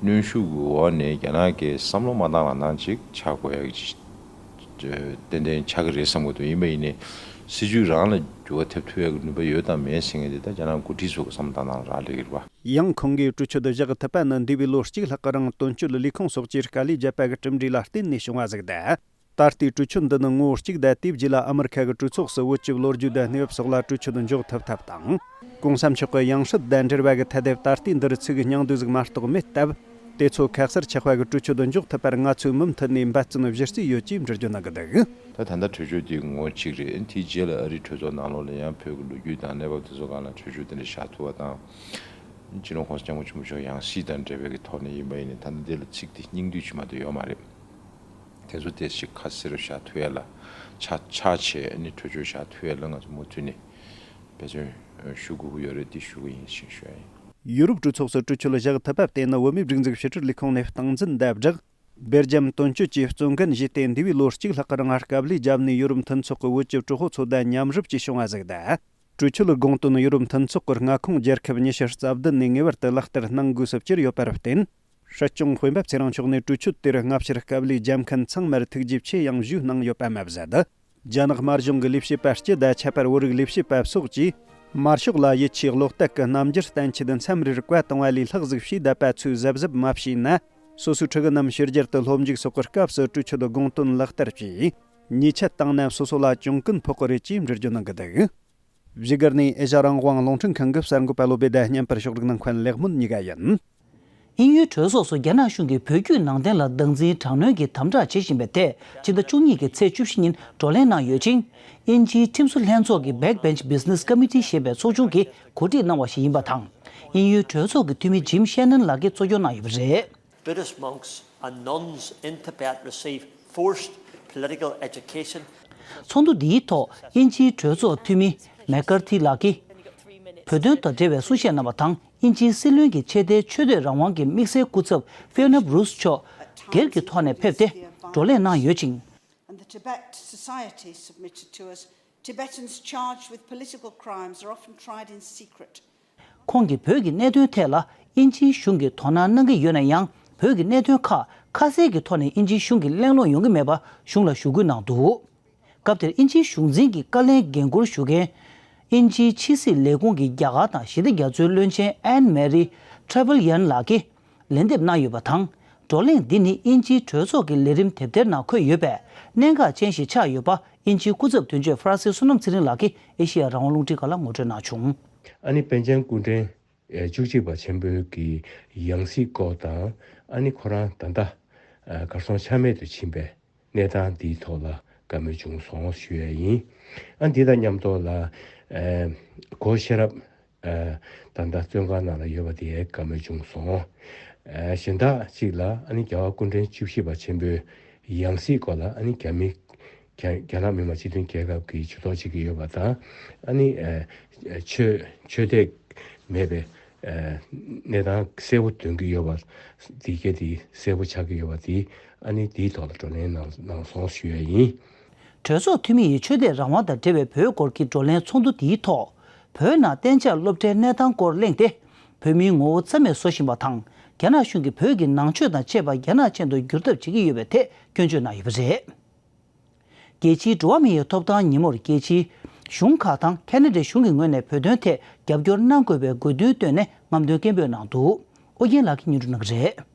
གནོན་ཤུགས་ཀྱི་འོག་ནས་རྒྱ་ནག་གི་བསམ་བློ་མ་བཏང་རང་བཏང་ཅིག་ཆགས་དགོས་ཡ་གི་ཏན་ཏན་ཆགས་ཀྱི་རེད་བསམ་གི་འདུག་ཡིན་པ་ཡིན་ནའི་སྲིད་ཇུས་རང་ལ་འགྱུར་བ་ཐེབས་ཐུབ་ཡ་གི་ནུས་པ་ཡོད་དམ་མེད་ཟེར་མཁན་དེ་ད་རྒྱ་ནག་འགོ་ཁྲིད་ཚོ་གི་བསམ་བློ་བཏང་སྟངས་རག་ལས་ཀྱི་རེད་པ། ཡང་ཁོང་གིས་གྲོས་ཆོད་དུ་བཞག་ཐུབ་པ་ནི་འདས་པའི་ལོ་གཅིག་ལྷག་གི་རིང་དོན་གཅོད་ལས་ཁུངས་སོགས་ཀྱིས་དཀའ་ལས་བརྒྱབ་པ་གི་གྲུབ་འབྲས་ལ་བརྟེན་ནས་བྱུང་བ་ཟིག་དང་། ད་ལྟའི་གྲོས་ཆོད་འདི་ནི་ངོ་བོ་གཅིག་དང་དེའི་རྗེས་ལ་ཨ་མི་རི་ཁ་གི་གྲོས་ཚོགས་སུ་བོད་ཀྱི་ལོ་རྒྱུས་དང་གནས་བབ་སོགས་ལ་གྲོས་ཆོད་འཇོག་ཐུབ་ཐབས་དང་། གོང་ས་མཆོག་གི་ཡང་སྲིད་དང་འབྲེལ་བ་གི་ཐད་དེ་ད་ལྟའི་འདིར་ཚིག་སྙིང་བསྡུས་ཟིག་མ་གཏོགས་མེད་སྟབས། དེ་ཚོ་ཁ་གསལ་ཆགས་པ་གི་གྲོས་ཆོད་འཇོག་ཐུབ་པར་ང་ཚོས་མུ་མཐུད་ནས་འབད་བརྩོན་གཞི་རྩེ་ཡོད་ཅེས་འགྲེལ་བརྗོད་གནང་གི་འདུག་ད་ད་ལྟ་གྲོས་ཆོད་དེ་ངོ་བོ་གཅིག་རེད། དེའི་རྗེས་ལ་ཨ་རིའི་གྲོས་ཚོགས་ནང་ལོགས་ལ་ཡང་བོད་ཀྱི་ལོ་རྒྱུས་དང་གནས་བབ་དེ་ཚོ་སྒང་ལ་གྲོས་ཆོད་དེ་འདྲ་བཞག་ཐུབ་པ་དང་། སྤྱི་ནོར་༸གོང་ས་༸སྐྱབས་མགོན་ཆེན་པོ་མཆོག་ཡང་སྲིད་དང་འབྲེལ་བའི་གི་ཐོག་ནས་ཡིན་པ་ཡིན་ནའི། ད་ལྟ་འདི་ལ་ཚིག་དེ་སྙིང་བསྡུས་ཅིག་མ་གཏོགས་ཡོད་མ་རེད། དེ་ཚོ་དེ་ཞིག་ཁ་གསལ་རུ་བཞག་ཐུབ་ཡ་ལ་ཆ་ཆ་བྱས་ནས་གྲོས་ཆོད་བཞག་ཐུབ་ཡ་ལ་ང་ཚོ་མུ་མཐུད་ནས་འབད་བརྩོན་ཞུ་དགོས་ཀྱི་ཡོད་རེད། དེ་ཞུ་གི་ཡིན་ཞེས་ཞུ་ཡ་ཡིན། ཡུ་རོབ་གྲོས་ཚོགས་སུ་གྲོས་ཆོད་བཞག་ཐུབ་པ་དེ་ནི་བོད་མིའི་སྒྲིག་འཛུགས་ཕྱི་དྲིལ་ལས་ཁུངས་ནས་སྟངས་འཛིན་དང་སྦྲགས། སྦེལ་ཇམ་དོན་གཅོད་ཀྱིས་གཙོ་འགན་བཞེས་ཏེ། འདས་པའི་ལོ་གཅིག་ལྷག་གི་རིང་དཀའ་ལས་བརྒྱབ་ནས་ཡོ་རོབ་མཐུན་ཚོགས་ཀྱི་བོད་ཀྱི་གྲོས་ཚོགས་ཚོ་དང་མཉམ་རུབ་ཀྱིས་བྱུང་བ་ཞིག་དང་། གྲོས་ཆོད་ལ་དགོངས་དོན་ཡུ་རོབ་མཐུན་ཚོགས་ཀྱི་མངའ་ཁོངས་རྒྱལ་ཁབ་ཉི་ཤུ་རྩ་བདུན་ནས་ངེས་པར་དུ་ལག་བསྟར་གནང་དགོས་སུ་གྱུར་ཡོད་པར་བརྟེན། སྲིད་སྐྱོང་སྤེན་པ་ཚེ་རིང་མཆོག་ནས་གྲོས་ཆོད་དེར་སྔ་ཕྱིར་དཀའ་ལས་བརྒྱབ་མཁན་ཚང་མར་ཐུགས་རྗེ་ཆེ་ཡང་ཞུས་གནང་ཡོད་པ་མ་ཟད། རྒྱ་ནག་དམར་གཞུང་གི་ལས་བྱེད་པ་སྤྱི་དང་ཁྱད་པར་བོད་རིགས་ལས་བྱེད་པ་སོགས་ཀྱིས། དམར་ཤོག་ལ་ཡིད་ཆེས་བློ་གཏད་ཀྱི་རྣམ་འགྱུར་བསྟན་ཆེད་མཚམས་རེར་བཀའ་གཏོང་བ་ལས་ལྷག་ཟིག་བྱས་བསྡད་པ་ཚོས་གཟབ་གཟབ་མ་བྱས་ན། སོ་སོའི་ཕྲུ་གུ་རྣམས་ཕྱི་རྒྱལ་དུ་སློབ་འཇུག་སོགས་ཀྱི་སྐབས་སུ་གྲོས་ཆོད་དགོངས་དོན་ལག་བསྟར་གྱིས་ཉེས་ཆད་བཏང་ན་སོ་སོ་ལ་གྱོང་གུན་ཕོག་གི་རེད་ཅེས་འགྲེལ་བརྗོད་གནང་གི་འདུག་བཞུགས་སྒར་ནས་ཨེ་ཤ་རང་དབང་རླུང་འཕྲིན་ཁང་གི་གསར་འགོད་པ་བློ་བྷེ་དང་མཉམ་པར་ཕྱོགས་སྒྲིག་གནང་མཁན་ལེགས་སྨོན་གཉིས་ཀ་ཡིན། དབྱིན་ཡུལ་གྲོས་ཚོགས་སུ་རྒྱ་ནག་གཞུང་གིས་བོད་བརྒྱུད་ནང་བསྟན་ལ་སྟངས་འཛིན་དྲག་གནོན་གྱི་དམ་དྲག་བྱེད་བཞིན་པའི་ཐད་ཕྱི་ཟླ་བཅུ་གཉིས་ཀྱི་ཚེས་བཅུ་བཞི་ཉིན་བགྲོ་གླེང་གནང་ཡོད་ཅིང་། དབྱིན་ཇིའི་ཁྲིམས་བཟོ་ལྷན་ཚོགས་ཀྱི་Backbench Business Committee ཞེས་པའི་ཚོགས་ཆུང་གིས་གོ་སྒྲིག་གནང་བ་ཞིག་ཡིན་པ་དང་། དབྱིན་ཡུལ་གྲོས་ཚོགས་ཀྱི་འཐུས་མི་ཇིམ་ཤེ་ནན་ལགས་ཀྱིས་གཙོ་སྐྱོང་གནང་ཡོད་པ་རེད། Buddhist monks and nuns in Tibet receive forced political education. ཚོགས་འདུ་འདིའི་ཐོག་དབྱིན་ཇིའི་གྲོས་ཚོགས་འཐུས་མི་མེག་ཀར་ཐི་ལགས་ཀྱིས་བོད་དོན་དང་འབྲེལ་བའི་གསུང་བཤད་གནང་བ་དང་། དབྱིན་ཇིའི་སྲིད་བློན་གྱི་ཆེས་མཐོའི་ཆོས་དད་རང་དབང་གི་དམིགས་བསལ་སྐུ་ཚབ་ཕིའོ་ནབ་རུས་མཆོག་སྒེར་གྱི་ཐོག་ནས་ཕེབས་ཏེ་བགྲོ་གླེང་གནང་ཡོད་ཅིང་། And the Tibet Society submitted to us Tibetans charged with political crimes are often tried in secret. ཁོང་གིས་བོད་ཀྱི་གནད་དོན་ཐད་ལ་དབྱིན་ཇིའི་གཞུང་གིས་དོ་སྣང་གནང་གི་ཡོད་ན་ཡང་། བོད་ཀྱི་གནད་དོན་ཁག་ཁ་གསལ་གྱི་ཐོག་ནས་དབྱིན་ཇིའི་གཞུང་གིས་གླེང་སློང་ཡོང་གི་མེད་པ་གཞུང་ལ་ཞུ་སྐུལ་གནང་འདུག་སྐབས་དེར་དབྱིན་ཇིའི་གཞུང་འཛིན་གྱི་བཀའ་བློན་འགན་འཁུར་ཞུ་མཁན། དབྱིན་ཇིའི་ཕྱི་སྲིད་ལས་ཁུངས་ཀྱི་རྒྱ་གར་དང་ཞི་བདེ་རྒྱ་མཚོའི་བློན་ཆེན་ཨན་མེ་རི་ཁྲ་ཝེལ་ཡན་ལགས་ཀྱིས་ལན་འདེབས་གནང་ཡོད་པ་དང་། བགྲོ་གླེང་འདི་ནི་དབྱིན་ཇིའི་གྲོས་ཚོགས་ཀྱི་ལས་རིམ་དེབ་ཐེར་ནང་འཁོད་ཡོད་པས་གནད་འགག་ཅན་ཞིག་ཆགས་ཡོད་པ། དབྱིན་ཇིའི་སྐུ་ཚབ་དོན་གཅོད་ཧྥ་རན་སིའི་བསོད་ནམས་ཚེ་རིང་ལགས་ཀྱིས་ཨེ་ཤེ་ཡ་རང་དབང་རླུང་འཕྲིན་ཁང་ལ་ངོ་སྤྲོད་གནང་བྱུང་། ཨ་ནི་པཎ་ཆེན་སྐུ་ཕྲེང་བཅུ་གཅིག་པ་ཆེན་པོའི་གི་ཡང་སྲིད་སྐོར་དང་། ཨ་ནི་ཁོ་རང་ད་ལྟ་གར་སོང་ཆ་མེད་དུ་ཕྱིན་པའི་གནས་སྟངས་འདིའི་ཐོག་ལ་བཀའ་མོལ་བྱུང་སོང་ཞུ་ཡ་ཡིན། ཨ་འདི་དང་མཉམ་དུ་ལ་གོ་ཤེས་རབ་ད་ལྟ་བཙོན་ཁང་ནང་ལ་ཡོད་པ་དེའི་བཀའ་མོལ་བྱུང་སོང་། གཞན་དག་ཅིག་ལ་ཨ་ནི་རྒྱལ་བ་སྐུ་ཕྲེང་བཅུ་བཞི་པ་ཆེན་པོའི་ཡང་སྲིད་སྐོར་ལ་ཨ་ནི་རྒྱ་མི་རྒྱ་རྒྱ་ནག་མི་དམངས་སྤྱི་མཐུན་རྒྱལ་ཁབ་ཀྱི་ཇུས་གཏོགས་བྱེད་ཀྱི་ཡོད་པ་དང་། ཨ་ནི་ཆོས་ཆོས་དད་མེད་པའི་གནས་སྟངས་གསལ་པོ་སྟོན་གྱི་ཡོད་པ། འདི་གས་དེ་གསལ་པོ་ཆགས་ཀྱི་ཡོད་པ་དེ་ཨ་ནི་དེའི་ཐོག་ལ་བགྲོ་གླེང་གནང་གནང་སོང་ཞུ་ཡ་ཡིན། གྲོས་ཚོགས་འཐུས་མི་ཡིས་ཆོས་དད་རང་དབང་དང་འབྲེལ་བའི་བོད་སྐོར་གྱི་བགྲོ་གླེང་ཚོགས་འདུ་དེའི་ཐོག་བོད་ནང་གཏན་འཇགས་སློབ་གྲྭའི་གནས་སྟངས་སྐོར་གླེང་སྟེ། བོད་མིའི་ངོ་བོ་རྩ་མེད་བཟོ་བཞིན་པ་དང་། རྒྱ་ནག་གཞུང་གིས་བོད་ཀྱི་ནང་ཆོས་དང་བཅས་པ་རྒྱ་ནག་ཅན་དུ་བསྒྱུར་ཐབས་བྱེད་ཀྱི་ཡོད་པའི་ཐད་སྐྱོན་བརྗོད་གནང་ཡོད་པ་རེད། རྒྱལ་སྤྱིའི་འགྲོ་བ་མིའི་ཐོབ་ཐང་ཉིན་མོར་རྒྱལ་སྤྱིའི་གཞུང་ཁག་དང་ཁ་ན་ཌའི་གཞུང་གི་ངོས་ནས་བོད་དོན་ཐད་རྒྱབ་སྐྱོར་གནང་དགོས་པའི་དགོས་འདུན་བཏོན་ནས་རྔམ་སྟོན་སྐད་འབོད་གནང་འདུག་ཨོ་རྒྱན་ལགས་ཀྱིས་སྙན་སྒྲོན་གནང་གི་རེད།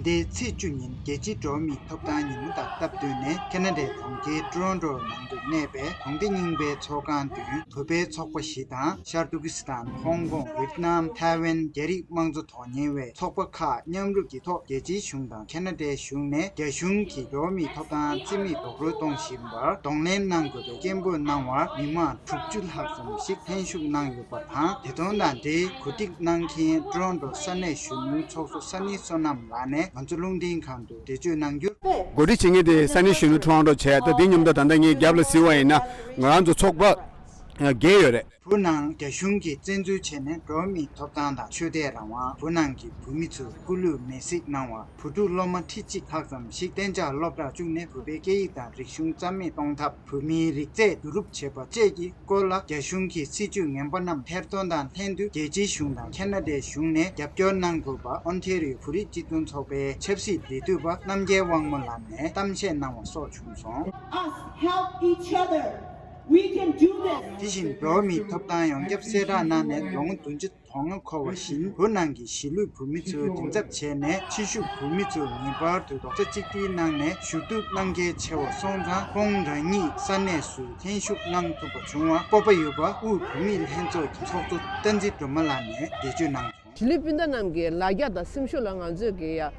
འདི་ཟླའི་ཚེས་བཅུ་ཉིན་རྒྱལ་སྤྱིའི་འགྲོ་བ་མིའི་ཐོབ་ཐང་ཉིན་མོ་དང་སྟབས་བསྟུན་ནས་ཁ་ན་ཌའི་གྲོང་ཁྱེར་ཊོ་རོན་ཊོ་ནང་དུ་གནས་པའི་གྲོང་སྡེ་རྙིང་པའི་ཚོགས་ཁང་མདུན་བོད་པའི་ཚོགས་པ་བཞི་དང་། ཤར་ཏུར་ཀི་སི་ཐན། ཧོང་ཀོང་། ཝེད་ནམ། ཐའེ་ཝན། རྒྱ་རིགས་དམངས་གཙོ་དོན་གཉེར་བའི་ཚོགས་པ་ཁག་མཉམ་རུབ་ཀྱི་ཐོག་རྒྱལ་སྤྱིའི་གཞུང་དང་ཁ་ན་ཌའི་གཞུང་ནས་རྒྱ་གཞུང་གིས་འགྲོ་བ་མིའི་ཐོབ་ཐང་རྩིས་མེད་རྡོག་རོལ་གཏོང་བཞིན་པར་གདོང་ལེན་གནང་དགོས་པའི་སྐད་འབོད་གནང་བར་མི་མང་དྲུག་ཅུ་ལྷག་ཙམ་ཞིག་ལྷན་ཞུགས་གནང་ཡོད་པ་དང་། དེ་དོན་དང་འབྲེལ་གོ་སྒྲིག་གནང་མཁན་ཊོ་རོན་ཊོ་ས་གནས་གཞོན་ནུའི་ཚོགས་གཙོ་ས་ནི་བསོད་ནམས་ལགས་ནས་ང་ཚོ་རླུང་འཕྲིན་ཁང་དུ་འགྲེལ་བརྗོད་གནང་རྒྱུར། གོ་སྒྲིག་བྱེད་མཁན་དེ་ས་གནས་གཞོན་ནུ་ཊོ་རོན་ཊོ་བྱས། ད་དེ་མཉམ་དུ་ད་ལྟ་ངའི་རྒྱབ་ལ་གཟིགས་པ་ཡིན་ན་ང་རང་ཚོ་ཚོགས་པ་བརྒྱད་ཡོད་རེད། བོད་ནང་རྒྱ་གཞུང་གིས་བཙན་འཛུལ་བྱས་ནས་འགྲོ་བ་མིའི་ཐོབ་ཐང་དང་ཆོས་དད་རང་དབང་། བོད་ནང་གི་བོད་མི་ཚོར་སྐུ་ལུས་མེར་སྲེག་གནང་བ། བོད་ཕྲུག་སློབ་མ་ཁྲི་གཅིག་ལྷག་ཙམ་ཞིག་གཏན་འཇགས་སློབ་གྲྭར་བཅུག་ནས་བོད་པའི་སྐད་ཡིག་དང་རིག་གཞུང་རྩ་མེད་གཏོང་ཐབས། བོད་མིའི་རིག་རྫས་བསྡུ་རུབ་བྱེད་པ་བཅས་ཀྱི་སྐོར་ལ་རྒྱ་གཞུང་གི་སྲིད་བྱུས་ངན་པ་རྣམས་ཐེར་འདོན་དང་ལྷན་དུ་རྒྱལ་སྤྱིའི་གཞུང་དང་ཁ་ན་ཌའི་གཞུང་ནས་རྒྱབ་སྐྱོར་གནང་དགོས་པ་ཨོན་ཐེ་རི་ཡོ་བོད་རིགས་སྤྱི་མཐུན་ཚོགས་པའི་ཆབ་སྲིད་འབྲེལ་མཐུད་པ་རྣམ་རྒྱལ་དབང་མོ་ལགས་ནས་གཏམ་བཤད་གནང་བ་སོགས་བྱུང་སོང་། Us, help each other. We can do this. དེ་བཞིན་འགྲོ་བ་མིའི་ཐོབ་ཐང་ཡོངས་ཁྱབ་གསལ་བསྒྲགས་གནང་ནས་ལོ་ངོ་བདུན་ཅུ་དོན་ལྔ་འཁོར་བ་བཞིན་བོད་ནང་གི་གཞིས་ལུས་བོད་མི་ཚོའི་མགྲིན་ཚབ་བྱས་ནས་ཕྱི་བཞུགས་བོད་མི་ཚོས་ངེས་པར་དུ་རྡོག་རྩ་གཅིག་སྒྲིལ་གནང་ནས་ཞུ་གཏུག་གནང་གལ་ཆེ་བ་སོང་ཙང་ཁོང་རང་ཉིད་ས་གནས་སུ་ལྷན་ཞུགས་གནང་ཐུབ་པ་བྱུང་བར་སྤོབས་པ་ཡོད་པ་དབུས་བོད་མིའི་ལྷན་ཚོགས་ཀྱི་ཚོགས་གཙོ་བསྟན་འཛིན་སྒྲོལ་མ་ལགས་ནས་འགྲེལ་བརྗོད་གནང་སོང་། གཞིས་ལུས་སྤུན་ཟླ་རྣམས་ཀྱི་ལ་རྒྱ་དང་སེམས་ཤུགས་ལ་ང་ཚོས་ཀྱི་ཡ་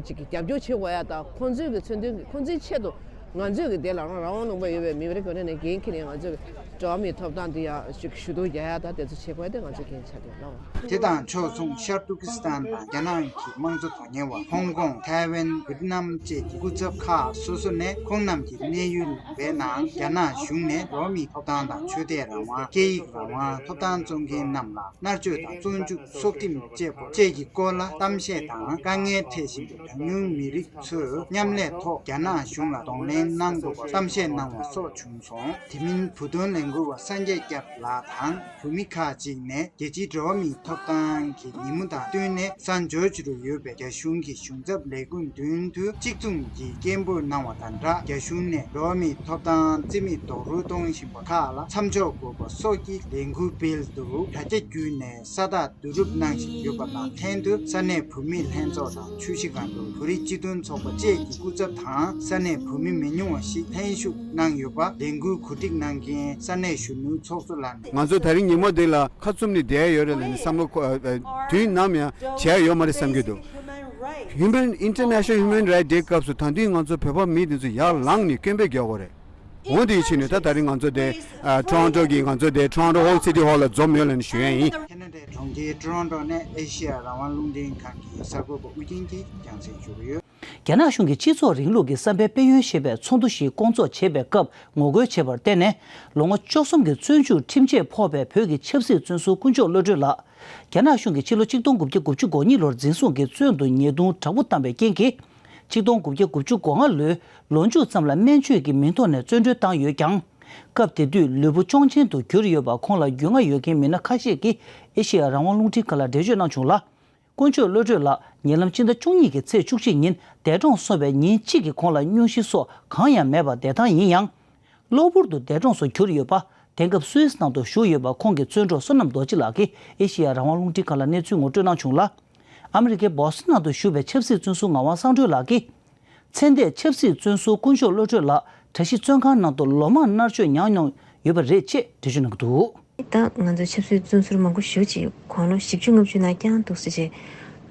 ཅིག་གི་རྒྱབ་སྐྱོར་བྱེད་དགོས་ཡ་དང་། ཁོང་ཚོའི་གི་མཚོན་དོན་གྱི་ཁོང་ཚོའི་ཆེད་དུ་ང་ཚོས་ཀྱི་དེ་ལ་རང་རང་དབང་ལུང་པ་ཡོད་པའི་མི་རེ་གོ་ནས་ནས་འགན་འཁྱེར་ནས་ང་ཚོས་ཀྱི་ འགྲོ་བ་མིའི་ཐོབ་ཐང་འདི་ཡང་ཞུ་ཞུ་གཏུག་རྒྱག་ཡ་དང་དེ་ཚོ་བྱེད་དགོས་དེ་ང་ཚོ་འགན་ཆགས་ཀྱི་ཡོད་ལགས། དེ་དང་ཕྱོགས་མཚུངས་ཤར་ཏུར་ཀི་སི་ཐན་དང་རྒྱ་ནག་གི་དམངས་གཙོ་དོན་གཉེར་བ། ཧོང་ཀོང་། ཐའེ་ཝན། ཝེ་ཏི་ནམ་བཅས་ཀྱི་སྐུ་ཚབ་ཁག་སོ་སོ་ནས་ཁོང་རྣམས་ཀྱི་གནས་ཡུལ་ལུང་པའི་ནང་རྒྱ་ནག་གཞུང་ནས་འགྲོ་བ་མིའི་ཐོབ་ཐང་དང་ཆོས་དད་རང་དབང་། སྐད་ཡིག་རང་དབང་། ཐོབ་ཐང་རྩོད་མཁན་རྣམས་ལ་མནར་གཅོད་དང་བཙོན་འཇུག་སྲོག་ཁྲིམས་བཅས་པ་བཅས་ཀྱི་སྐོར་ལ་གཏམ་བཤད་དང་དཀའ་ངལ་འཕྲད་བཞིན་པའི་གྲངས་ཉུང་མི་རིགས་ཚོས་མཉམ་ལས་ཐོག་རྒྱ་ནག་གཞུང་ལ་གདོང་ལེན་གནང་དགོས་པར་གཏམ་བཤད་གནང་བ་སོགས་བྱུང་སོང་། དེ་མིན་བོད་དོན་ལས་འགུལ་བ་སངས་རྒྱས་སྐྱབས་ལགས་དང་བོད་མི་ཁག་ཅིག་ནས་རྒྱལ་སྤྱིའི་འགྲོ་བ་མིའི་ཐོབ་ཐང་གི་ཉིན་མོ་དང་བསྟུན་ནས་སན་ཇོར་ཇི་རུ་ཡོད་པའི་རྒྱ་གཞུང་གི་གཞུང་ཚབ་ལས་ཁུངས་མདུན་དུ་གཅིག་མཚུངས་ཀྱིས་སྐད་འབོད་གནང་བ་དང་སྦྲགས། རྒྱ་གཞུང་ནས་འགྲོ་བ་མིའི་ཐོབ་ཐང་རྩིས་མེད་རྡོག་རོལ་གཏོང་བཞིན་པ་ཁག་ལ་མཚམས་འཇོག་དགོས་པ་སོགས་ཀྱི་ལས་འགུལ་སྤེལ་འདུག་དྲ་རྒྱ་བརྒྱུད་ནས་ས་རྟགས་བསྡུ་རུབ་གནང་བཞིན་ཡོད་པ་དང་ལྷན་དུ་ས་གནས་བོད་མིའི་ལྷན་ཚོགས་དང་ཆུ་བཞི་སྒང་དྲུག་བོད་རིགས་སྤྱི་མཐུན་ཚོགས་པ་བཅས་ཀྱི་སྐུ་ཚབ་དང་ས་གནས་བོད་མི་མི་ཉུང་བ་ཞིག་ལྷན་ཞུགས་གནང་ཡོད་པ་ལས་འགུལ་གོ་སྒྲིག་གནང་མཁན་ས་གནས་གཞོན་ནུའི་ཚོགས་གཙོ་ལགས་ནས། ང་ཚོ་དེ་རིང་ཉིན་མོ་འདི་ལ་ཁ་བཙུམ་ནས་བསྡད་ཡོད་རེད་ལབ་ནས་བསམ་བློ་འཁོར། ཨ། ཨ། དུས་ནམ་ཡང་བྱས་ཡོད་མ་རེད་བསམ་གྱི་འདུག Human International Human Rights Day སྐབས་སུ་ད་དུང་ང་ཚོ་བོད་པ་མི་དེ་ཚོ་ཡར་ལངས་ནས་སྐད་འབོད་རྒྱག་དགོས་རེད། འོ་དེའི་ཕྱིར་ནས་ད་ད་རིང་ང་ཚོ་དེ་ཨ་ཊོ་རོན་ཊོ་གི་ང་ཚོ་དེ་Toronto Hall City Hall ལ་འཛོམས་ཡོད་ལབ་ནས་ཞུ་ཡ་ཡིན། ཁེ་ན་ཌའི་གྲོང་ཁྱེར་ཊོ་རོན་ཊོ་ནས་ཨེ་ཤེ་ཡ་རང་དབང་རླུང་འཕྲིན་ཁང་གི་གསར་འགོད་པ་ཨུ་རྒྱན་གྱིས་རྒྱང་སྲིང་ཞུ་གི་ཡོད། རྒྱ་ནག་གཞུང་གིས་སྤྱི་ཚོགས་རིང་ལུགས་ཀྱི་བསམ་པའི་དཔལ་ཡོན་ཞེས་པའི་ཚོགས་འདུ་ཞིག་བསྐོང་ཚོགས་བྱེད་པའི་སྐབས་ངོ་རྒོལ་བྱས་པར་བརྟེན་ནས། ལོ་ངོ་བཅུ་གསུམ་གྱི་བཙོན་འཇུག་ཁྲིམས་ཆད་ཕོག་པའི་བོད་ཀྱི་ཆབ་སྲིད་བཙོན་ཟུར་དཀོན་མཆོག་བློ་གྲོས་ལགས། རྒྱ་ནག་གཞུང་གིས་ཕྱི་ལོ་ཆིག་སྟོང་དགུ་བརྒྱ་དགུ་བཅུ་གོ་གཉིས་ལོར་འཛིན་བཟུང་གིས་བཙོན་དུ་ཉེས་རྡུང་དྲག་པོ་བཏང་བའི་རྐྱེན་གྱིས། ཆིག་སྟོང་དགུ་བརྒྱ་དགུ་བཅུ་གོ་ལྔ་ལོའི་ལོ་མཇུག་ཙམ་ལ་སྨན་བཅོས་ཀྱི་མིང་ཐོག་ནས་བཙོན་གྲོལ་བཏང་ཡོད་ཀྱང་། སྐབས་དེ་དུས་ལུས་པོ་གཅོང་ཆེན་དུ་གྱུར་ཡོད་པ་ཁོང་ལ་རྒྱུས་མངའ་ཡོད་མཁན་མི་སྣ་ཁ་ཤས་ཀྱིས་ཨེ་ཤེ་ཡ་རང་དབང་རླུང་འཕྲིན་ཁང་ལ་འགྲེལ་བརྗོད་གནང་བྱུང་ལ། དཀོན་མཆོག་བློ་གྲོས་ལགས་ཉེ་ལམ་ཕྱི་ཟླ་བཅུ་གཉིས་ཀྱི་ཚེས་བཅུ་གཅིག་ཉིན་འདས་གྲོངས་སོང་བའི་ཉིན་གཅིག་གི་གོང་ལ་སྙུང་གཞི་སོགས་གང་ཡང་མེད་པར་བསྡད་སྟངས་ཡིན་ཡང་། གློ་བུར་དུ་འདས་གྲོངས་སུ་གྱུར་ཡོད་པ། དེང་སྐབས་སུད་སི་ནང་དུ་བཞུགས་ཡོད་པ་ཁོང་གི་བཙོན་གྲོགས་བསོད་ནམས་རྡོ་རྗེ་ལགས་ཀྱིས་ཨེ་ཤེ་ཡ་རང་དབང་རླུང་འཕྲིན་ཁང་ལ་གནས་ཚུལ་ངོ་སྤྲོད་གནང་བྱུང་ལ། ཨ་མི་རི་ཀའི་བོ་སི་ཊོན་ནང་དུ་བཞུགས་པའི་ཆབ་སྲིད་བཙོན་ཟུར་ངག་དབང་བསམ་གྲུབ་ལགས་ཀྱིས། ཚེ་འདས་ཆབ་སྲིད་བཙོན་ཟུར་དཀོན་མཆོག་བློ་གྲོས་ལགས་གྲྭ་བཞི་བཙོན་ཁང་ནང་དུ་ལོ་མང་མནར་གཅོད་མྱངས་མྱོང་ཡོད་པ་རེད་ཅེས་འགྲེལ་བརྗོད་གནང་གི་འདུག་ད་ང་ཚོ་ཆབ་སྲིད་བཙོན་ཟུར་མང་པོ་ཞེ་པོ་ཅིག་དགུང་ལོ་བཞི་བཅུ་ལྔ་བཅུ་ནང་བསྐྱངས་འདུག་ཟེར་བྱས།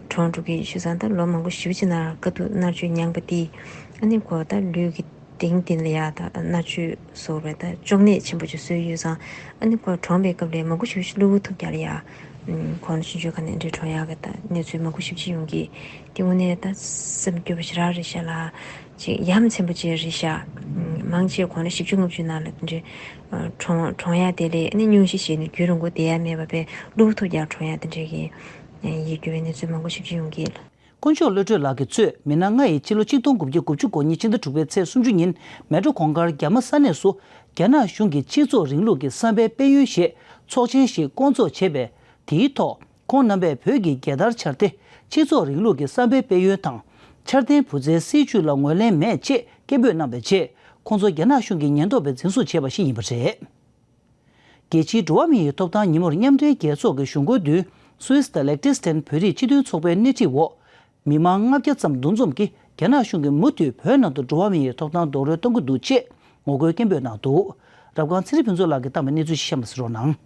གྲོངས་འགྲོ་གི་ཡོད་བྱས་ཙང་ད་ལོ་མང་པོ་ཞེ་པོ་ཅིག་ནང་དཀའ་སྡུག་མནར་གཅོད་མྱངས་པ་དེས་ཨ་ནི་ཁོ་ད་ལུས་ཀྱི་གདེང་གདན་ལ་ཡ་ད་མནར་གཅོད་བཟོ་བའི་ད་གཅོང་ནད་ཆེན་པོ་ཅིག་བཟོས་ཡོད་ཙང་ཨ་ནི་ཁོ་གྲོངས་པའི་སྐབས་ལ་མང་པོ་ཞེ་པོ་ཅིག་གློ་བུར་ཐུག་རྒྱག་ལ་ཡ་ཁོང་ལ་ཆུང་ཆུང་ཁ་ནས་འདྲེ་གྲོངས་ཡག་གི་ད་གནས་ཚུལ་མང་པོ་ཞེ་པོ་ཅིག་ཡོང་གི་དེ་དངོས་གནས་ད་སེམས་སྐྱོ་པོ་ཞེ་དྲག་རེད་ཤག་ལ། ཅིག་ཡ་མཚན་པོ་ཅིག་རེད་ཤག་མང་ཆེ་གོང་ལ་བཞི་བཅུ་ལྔ་བཅུ་ནང་ལ་དེ་འདྲའི་གྲོངས་གྲོངས་ཡ་དེ་ལས་ནི་སྙུང་གཞི་བཞེས་ནས་རྒྱུན་རིང་པོ་བསྡད་ཡ་མེད་པ་བས་གློ་བུར་ཐུག་རྒྱག་གྲོངས་ཡ་དེ་འདྲའི་གི་ཡིད་སྐྱོ་བའི་གནས་ཚུལ་མང་པོ་ཞིག་ཅིག་ཡོང་གི། དཀོན་མཆོག་བློ་གྲོས་ལགས་ཀྱིས་གཙོས་མི་སྣ་ལྔ་ཡིས་ཕྱི་ལོ་ཆིག་སྟོང་དགུ་བརྒྱ་དགུ་བཅུ་གོ་གཉིས་ཕྱི་ཟླ་དྲུག་པའི་ཚེས་སུམ་ཅུ་ཉིན་མལ་གྲོ་གུང་དཀར་རྒྱ་མ་ས་གནས་སུ་རྒྱ་ནག་གཞུང་གིས་སྤྱི་ཚོགས་རིང་ལུགས་ཀྱི་བསམ་པའི་དཔལ་ཡོན་ཞེས་ཚོགས་ཆེན་ཞིག་བསྐོང་ཚོགས་བྱས་པས། དེའི་ཐོག་ཁོང་རྣམ་པས་བོད་ཀྱི་རྒྱལ་དར་འཕྱར་ཏེ་སྤྱི་ཚོགས་རིང་ལུགས་ཀྱི་བསམ་པའི་དཔལ་ཡོན་དང་འཆར་ལྡན་བུ་བཙའི་སྲིད་བྱུས་ལ་ངོས་ལེན་མེད་ཅེས་སྐད་འབོད་གནང་བའི་རྗེས་ཁོང་ཚོ་རྒྱ་ནག་གཞུང་གི་ཉེན་རྟོག་པས་འཛིན་བཟུང་བྱས་པ་ཞིག་ཡིན་པ་རེད། རྒྱལ་སྤྱིའི་འགྲོ་བ་མི་ཡི་ཐོབ་ཐང་ཉིན་མོར་མཉམ་འབྲེལ་རྒྱལ་ཚོགས་ཀྱི་གཞུང་སྒོའི་མདུན་སུད་སི་དང་ལེག་ཏེ་སི་ཐན་བོད་རིགས་སྤྱི་མཐུན་ཚོགས་པའི་སྣེ་ཁྲིད་འོག་མི་མང་ལྔ་བརྒྱ་ཙམ་འདུ་འཛོམས་ཀྱིས་རྒྱ་ནག་གཞུང་གིས་མུ་མཐུད་བོད་ནང་དུ་འགྲོ་བ་མི་ཡི་ཐོབ་ཐང་རྡོག་རོལ་གཏོང་གི་འདུག་ཅེས་ངོ་རྒོལ་སྐད་འབོད་གནང་འདུག་རབ་སྒང་ཚེ་རིང་ཕུན་ཚོགས་ལགས་ཀྱིས་བཏང་བའི་གནས་ཚུལ་ཞིག་གཤམ་ལ་གསན་རོགས་གནང་།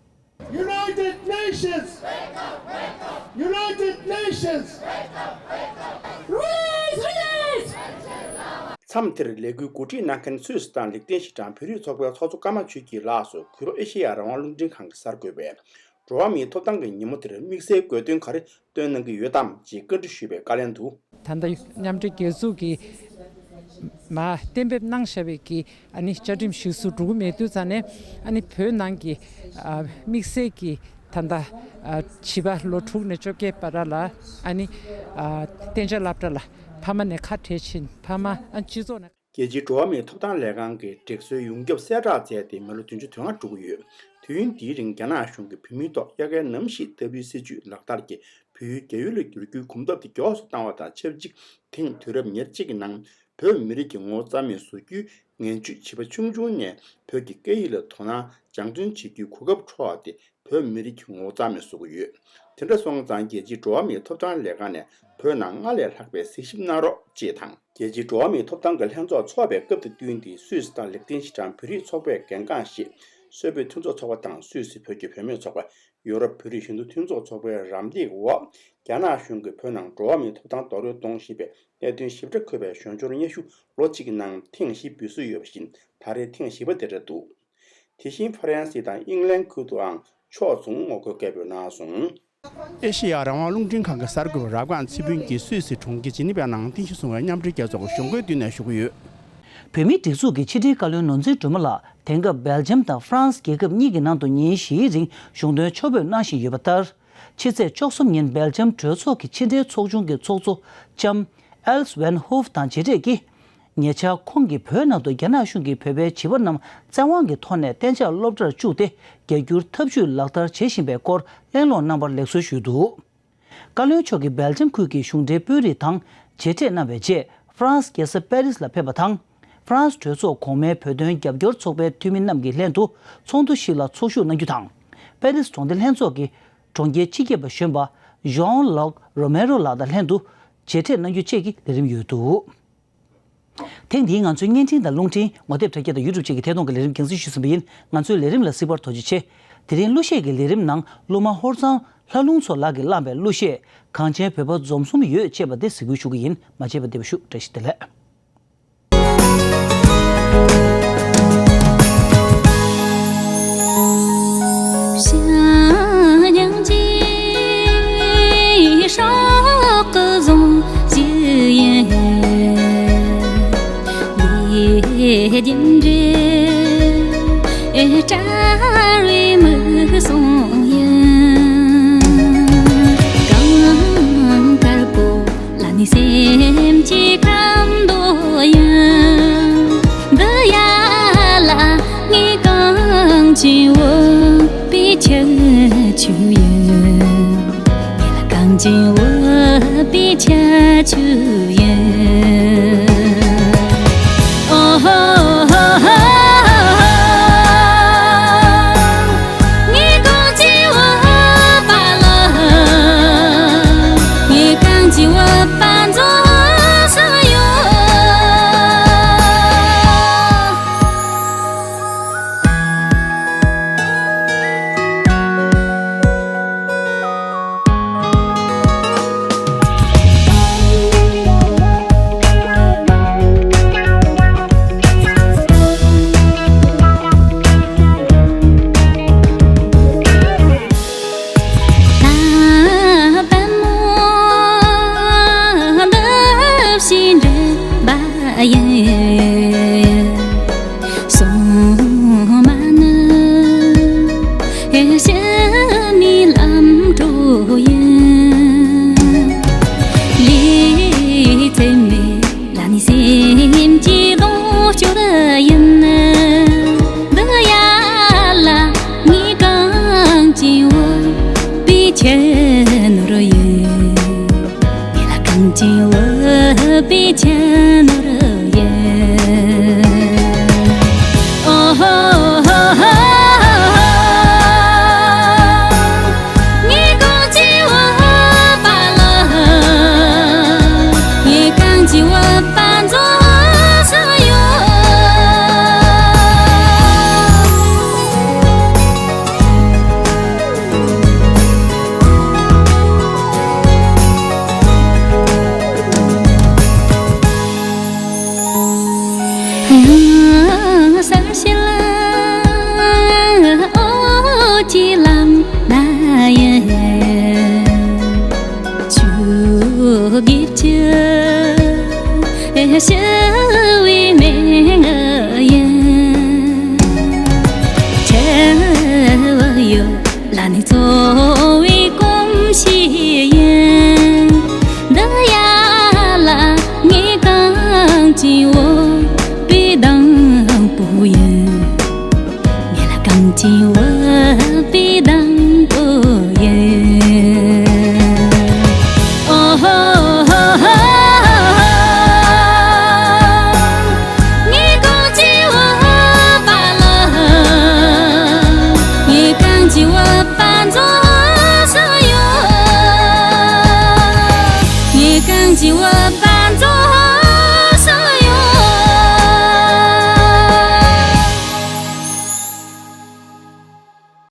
United Nations! United Nations! Release! Release! མཚམས་དེར་ལས་འགུལ་གོ་སྒྲིག་གནང་མཁན་སུད་སི་དང་ལེག་ཏེན་ཤི་ཊན་བོད་རིགས་ཚོགས་པའི་ཚོགས་གཙོ་ཀརྨ་ཆོས་སྐྱིད་ལགས་སུ་གུས་པ་ཨེ་ཤེ་ཡ་རང་དབང་རླུང་འཕྲིན་ཁང་གིས་གསར་འགོད་པས། འགྲོ་བ་མིའི་ཐོབ་ཐང་གི་ཉིན་མོ་དེར་དམིགས་བསལ་དགོས་དོན་ག་རེ་བཏོན་གནང་གི་ཡོད་དམ་ཅེས་བཀའ་འདྲི་ཞུས་པའི་བཀའ་ལན་དུ། ད་ལྟ་མཉམ་འབྲེལ་རྒྱལ་ཚོགས་ཀྱིས་མ་གཏན་འབེབས་གནང་བཞག་པའི་གི་ཨ་ནི་བཅའ་ཁྲིམས་གཞིར་བཟུང་འགྲོ་གི་མེད་དུས་ཙང་ནས་ཨ་ནི་བོད་ནང་གི་ཨ་དམིགས་བསལ་གྱི་ད་ལྟ་ཨ་བྱིས་པ་ལོ་དྲུག་ནས་བཅོ་བརྒྱད་བར་ལ་ཨ་ནི་ཨ་གཏན་འཇགས་སློབ་གྲྭ་ལ་ཕ་མ་ནས་ཁ་བྲལ་ཕྱིན་ཕ་མ་ཨ་སྤྱི་ཚོགས་ནས། རྒྱལ་སྤྱིའི་འགྲོ་བ་མིའི་ཐོབ་ཐང་ལས་ཁང་གིས་སྒྲིག་སྲོལ་ཡོངས་ཁྱབ་གསལ་བསྒྲགས་མཛད་དེ་མི་ལོ་བདུན་ཅུ་དོན་ལྔ་འགྲོ་གི་ཡོད། དུས་ཡུན་འདིའི་རིང་རྒྱ་ནག་གཞུང་གིས་བོད་མིའི་ཐོག་དབྱར་ཁའི་གནམ་གཤིས་ལྟ་བུའི་སྲིད་བྱུས་ལག་བསྟར་གྱིས་བོད་ཡུལ་རྒྱ་ཡུལ་ལ་བསྒྱུར་རྒྱུའི་གོམ་སྟབས་དེ་མགྱོགས་སུ་བཏང་བ་དང་ཆབས་ཅིག་དེང་དུས་རབས་ཉེར་གཅིག་གི་ནང་བོད་མི་རིགས་ཀྱི་ངོ་བོ་རྩ་མེད་བཟོ་རྒྱུའི་ངན་ཇུས་བྱིས་པ་ཆུང་ཆུང་ནས་བོད་ཀྱི་སྐད་ཡིག་ལ་དོ་སྣང་སྦྱང་བརྩོན་བྱེད་རྒྱུའི་གོ་སྐབས་འཕྲོག་པ་དེ་བོད་མི་རིགས་ཀྱི་ངོ་བོ་རྩ་མེད་བཟོ་གི་ཡོད། དེ་འདྲ་སོང་ཙང་རྒྱལ་སྤྱིའི་འགྲོ་བ་མིའི་ཐོབ་ཐང་ལས་ཁང་ནས་བོད་ནང་སྔར་ལས་ལྷག་པའི་གཟིགས་ཞིབ་གནང་རོགས་ཅེས་དང་། རྒྱལ་སྤྱིའི་འགྲོ་བ་མིའི་ཐོབ་ཐང་གི་ལྷན་ཚོགས་འཚོགས་པའི་སྐབས་དང་བསྟུན་ཏེ་སུད་སི་དང་ལེག་ཏེན་ཤི་ཊན་བོད་རིགས་ཚོགས་པས་འགན་རྐང་བཞེས། སུད་བོད་མཐུན་ཚོགས་ཚོགས་པ་དང་སུད་སི་བོད་ཀྱི་བུད་མེད་ཚོགས་པ། ཡུ་རོབ་བོད་རིགས་གཞོན་ནུ་མཐུན་ཚོགས་ཚོགས་པའི་རམ་འདེགས་འོག་རྒྱ་ནག་གཞུང་གིས་བོད་ནང་འགྲོ་བ་མིའི་ཐོབ་ཐང་རྡོག་རོལ་གཏོང་བཞིན་པའི་གནད་དོན་ཞིབ་ཕྲ་འཁོད་པའི་ཞོར་འབྱོར་སྙན་ཞུ་ལོ་གཅིག་གི་ནང་ཐེངས་བཞི་འབུལ་སྲོལ་ཡོད་པ་བཞིན་ད་རེས་ཐེངས་བཞི་པ་དེ་རེད་འདུག་དེ་བཞིན་ཧྥ་རན་སི་དང་དབྱིན་ལན་ཁུལ་དུའང་ཕྱོགས་མཚུངས་ངོ་རྒོལ་སྐད་འབོད་གནང་སོང་། ཨེ་ཤེ་ཡ་རང་དབང་རླུང་འཕྲིན་ཁང་གི་གསར་འགོད་པ་རབ་སྒང་ཚེ་ཕུན་གྱིས་སུད་སི་གྲོང་ཁྱེར་ཇི་ནི་ཝའི་ནང་རྟིང་ཤུལ་བཟུང་བའི་མཉམ་འབྲེལ་རྒྱལ་ཚོགས་ཀྱི་གཞུང་སྒོའི་མདུན་ནས་ཞུ་གི་ཡོད། བོད་མིའི་སྒྲིག་འཛུགས་ཀྱི་ཕྱི་དྲིལ་བཀའ་བློན་ནོར་འཛིན་སྒྲོལ་མ་ལགས་དེང་སྐབས་སྦེལ་ཇམ་དང་ཧྥ་རན་སི་རྒྱལ་ཁབ་གཉིས་ཀྱི་ནང་དུ་ཉིན་བཞིའི་རིང་གཞུང་དོན་ཕྱོགས་བསྐྱོད་གནང་བཞིན་ཡོད་པ་ལྟར། ཕྱི་ཚེས་བཅུ་གསུམ་ཉིན་སྦེལ་ཇམ་གྲོས་ཚོགས་ཀྱི་ཕྱི་འབྲེལ་ཚོགས་ཆུང་གི་ཚོགས་གཙོ་ལྕམ་ཨེལ་སི་ཝན་ཧུབ་དང་མཇལ་འཕྲད་ཀྱིས། ཉེ་ཆར་ཁོང་གིས་བོད་ནང་དུ་རྒྱ་ནག་གཞུང་གིས་བོད་པའི་བྱིས་པ་རྣམས་བཙན་དབང་གི་ཐོག་ནས་གཏན་འཇགས་སློབ་གྲྭར་བཅུག་སྟེ་རྒྱ་སྒྱུར་ཐབས་ཇུས་ལག་བསྟར་བྱེད་བཞིན་པའི་སྐོར་གླེང་སློང་གནང་བར་ལེགས་གསོལ་ཞུས་འདུག་བཀའ་བློན་མཆོག་གིས་སྦེལ་ཇམ་ཁུལ་གྱི་གཞུང་འབྲེལ་དཔོན་རིགས་དང་མཇལ་འཕྲད་གནང་བའི་རྗེས། ཧྥ་རན་སི་རྒྱལ་ས་པེ་རིས་ལ་ཕེབས་པ་དང་། ཧྥ་རན་སི་གྲོས་ཚོགས་གོང་མའི་བོད་དོན་རྒྱབ་སྐྱོར་ཚོགས་པའི་འཐུས་མི་རྣམས་ཀྱི་ལྷན་དུ་ཚོགས་འདུ་ཞིག་ལ་ཚོགས་ཞུགས་གནང་རྒྱུ་དང་། པེ་རིས་གྲོང་སྡེ་ལྷན་ཚོགས་ཀྱི་གྲོང་ཁྱེར་སྤྱི་ཁྱབ་པ་གཞོན་པ་ཇོན་ལོག་རོ་མེ་རོ་ལགས་དང་ལྷན་དུ་མཇལ་འཕྲད་གནང་རྒྱུ་བཅས་ཀྱི་ལས་རིམ་ཡོད་འདུག་ཐེངས་འདིའི་ང་ཚོའི་བརྙན་འཕྲིན་དང་རླུང་འཕྲིན། ངོ་དེབ་དྲ་རྒྱ་དང་ཡུ་ཊུབ་བཅས་ཀྱི་ཐད་གཏོང་གི་ལས་རིམ་རྒྱང་སྲིང་ཞུས་ཟིན་པ་ཡིན། ང་ཚོའི་ལས་རིམ་ལ་གཟིགས་པར་ཐུགས་རྗེ་ཆེ། དེ་རིང་གླུ་གཞས་ཀྱི་ལས་རིམ་ནང་གླུ་མ་ཧོར་གཙང་ལྷ་ལུང་མཚོ་ལགས་ཀྱིས་བླངས་པའི་གླུ་གཞས་གངས་ཅན་བོད་པ་འཛོམས་གསུམ་ཡོད་ཅེས་པ་དེ་གཟིགས་འབུལ་ཞུ་གི་ཡིན། མ་མཇལ་བ་བདེ་བ་ཞུ། བཀྲ་ཤིས་བདེ་ལེགས། ལ་ནི་སེམས་ཀྱི་ཁམས་དོ་ཡང་། འདི་ཡ་ལ་ངས་གངས་ཅན་བོད་པའི་ཁྱད་ཆོས་ཡིན། ངས་ལ་གངས་ཅན་བོད་པའི་ཁྱད་ཆོས་ཡིན། ཨོ་ཧོ་ཧོ་ཧོ། ངས་གངས་ཅན་བོད་པ་ལ། ངས་གངས་ཅན་བོད་པ་འཛོམས་སུ་ཡོད། ཡིན། སོང་མ་ནི་ཕྱི་མའི་ལམ་འགྲོ་ཡིན། ལས་ཚེ་མེད་ལ་ནི་སེམས་ཀྱི་ལོངས་སྤྱོད་ཡིན། འདི་ཡ་ལ་ངས་གངས་ཅན་བོད་པའི་ཁྱད་ནོར་ཡིན། ངས་ལ་གངས་ཅན་བོད་པའི་ཁྱད་ནོར་ཡིན། ཨོ་ཧོ་ཧོ་ཧོ། ངས་གངས་ཅན་བོད་པ་ལ། ངས་གངས་ཅན་བོད་པ་འཛོམས་སུ་ཡོད། ཡང་གསལ་བྱེད་ལ་འོད་ཀྱི་ལམ་སྣ་ཡིན། ཆུ་དགེ་བཅུ་ཞི་བའི་མིང་ཡིན། ཆུ་བོ་ཡོད་ལ་ནི་འཚོ་བའི་གོམས་གཤིས་ཡིན། འདི་ཡ་ལ་ངས་གངས་ཅན་བོད་པའི་གདང་བུ་ཡིན། ངས་ལ་གངས་ཅན་བོད་པའི་གདང་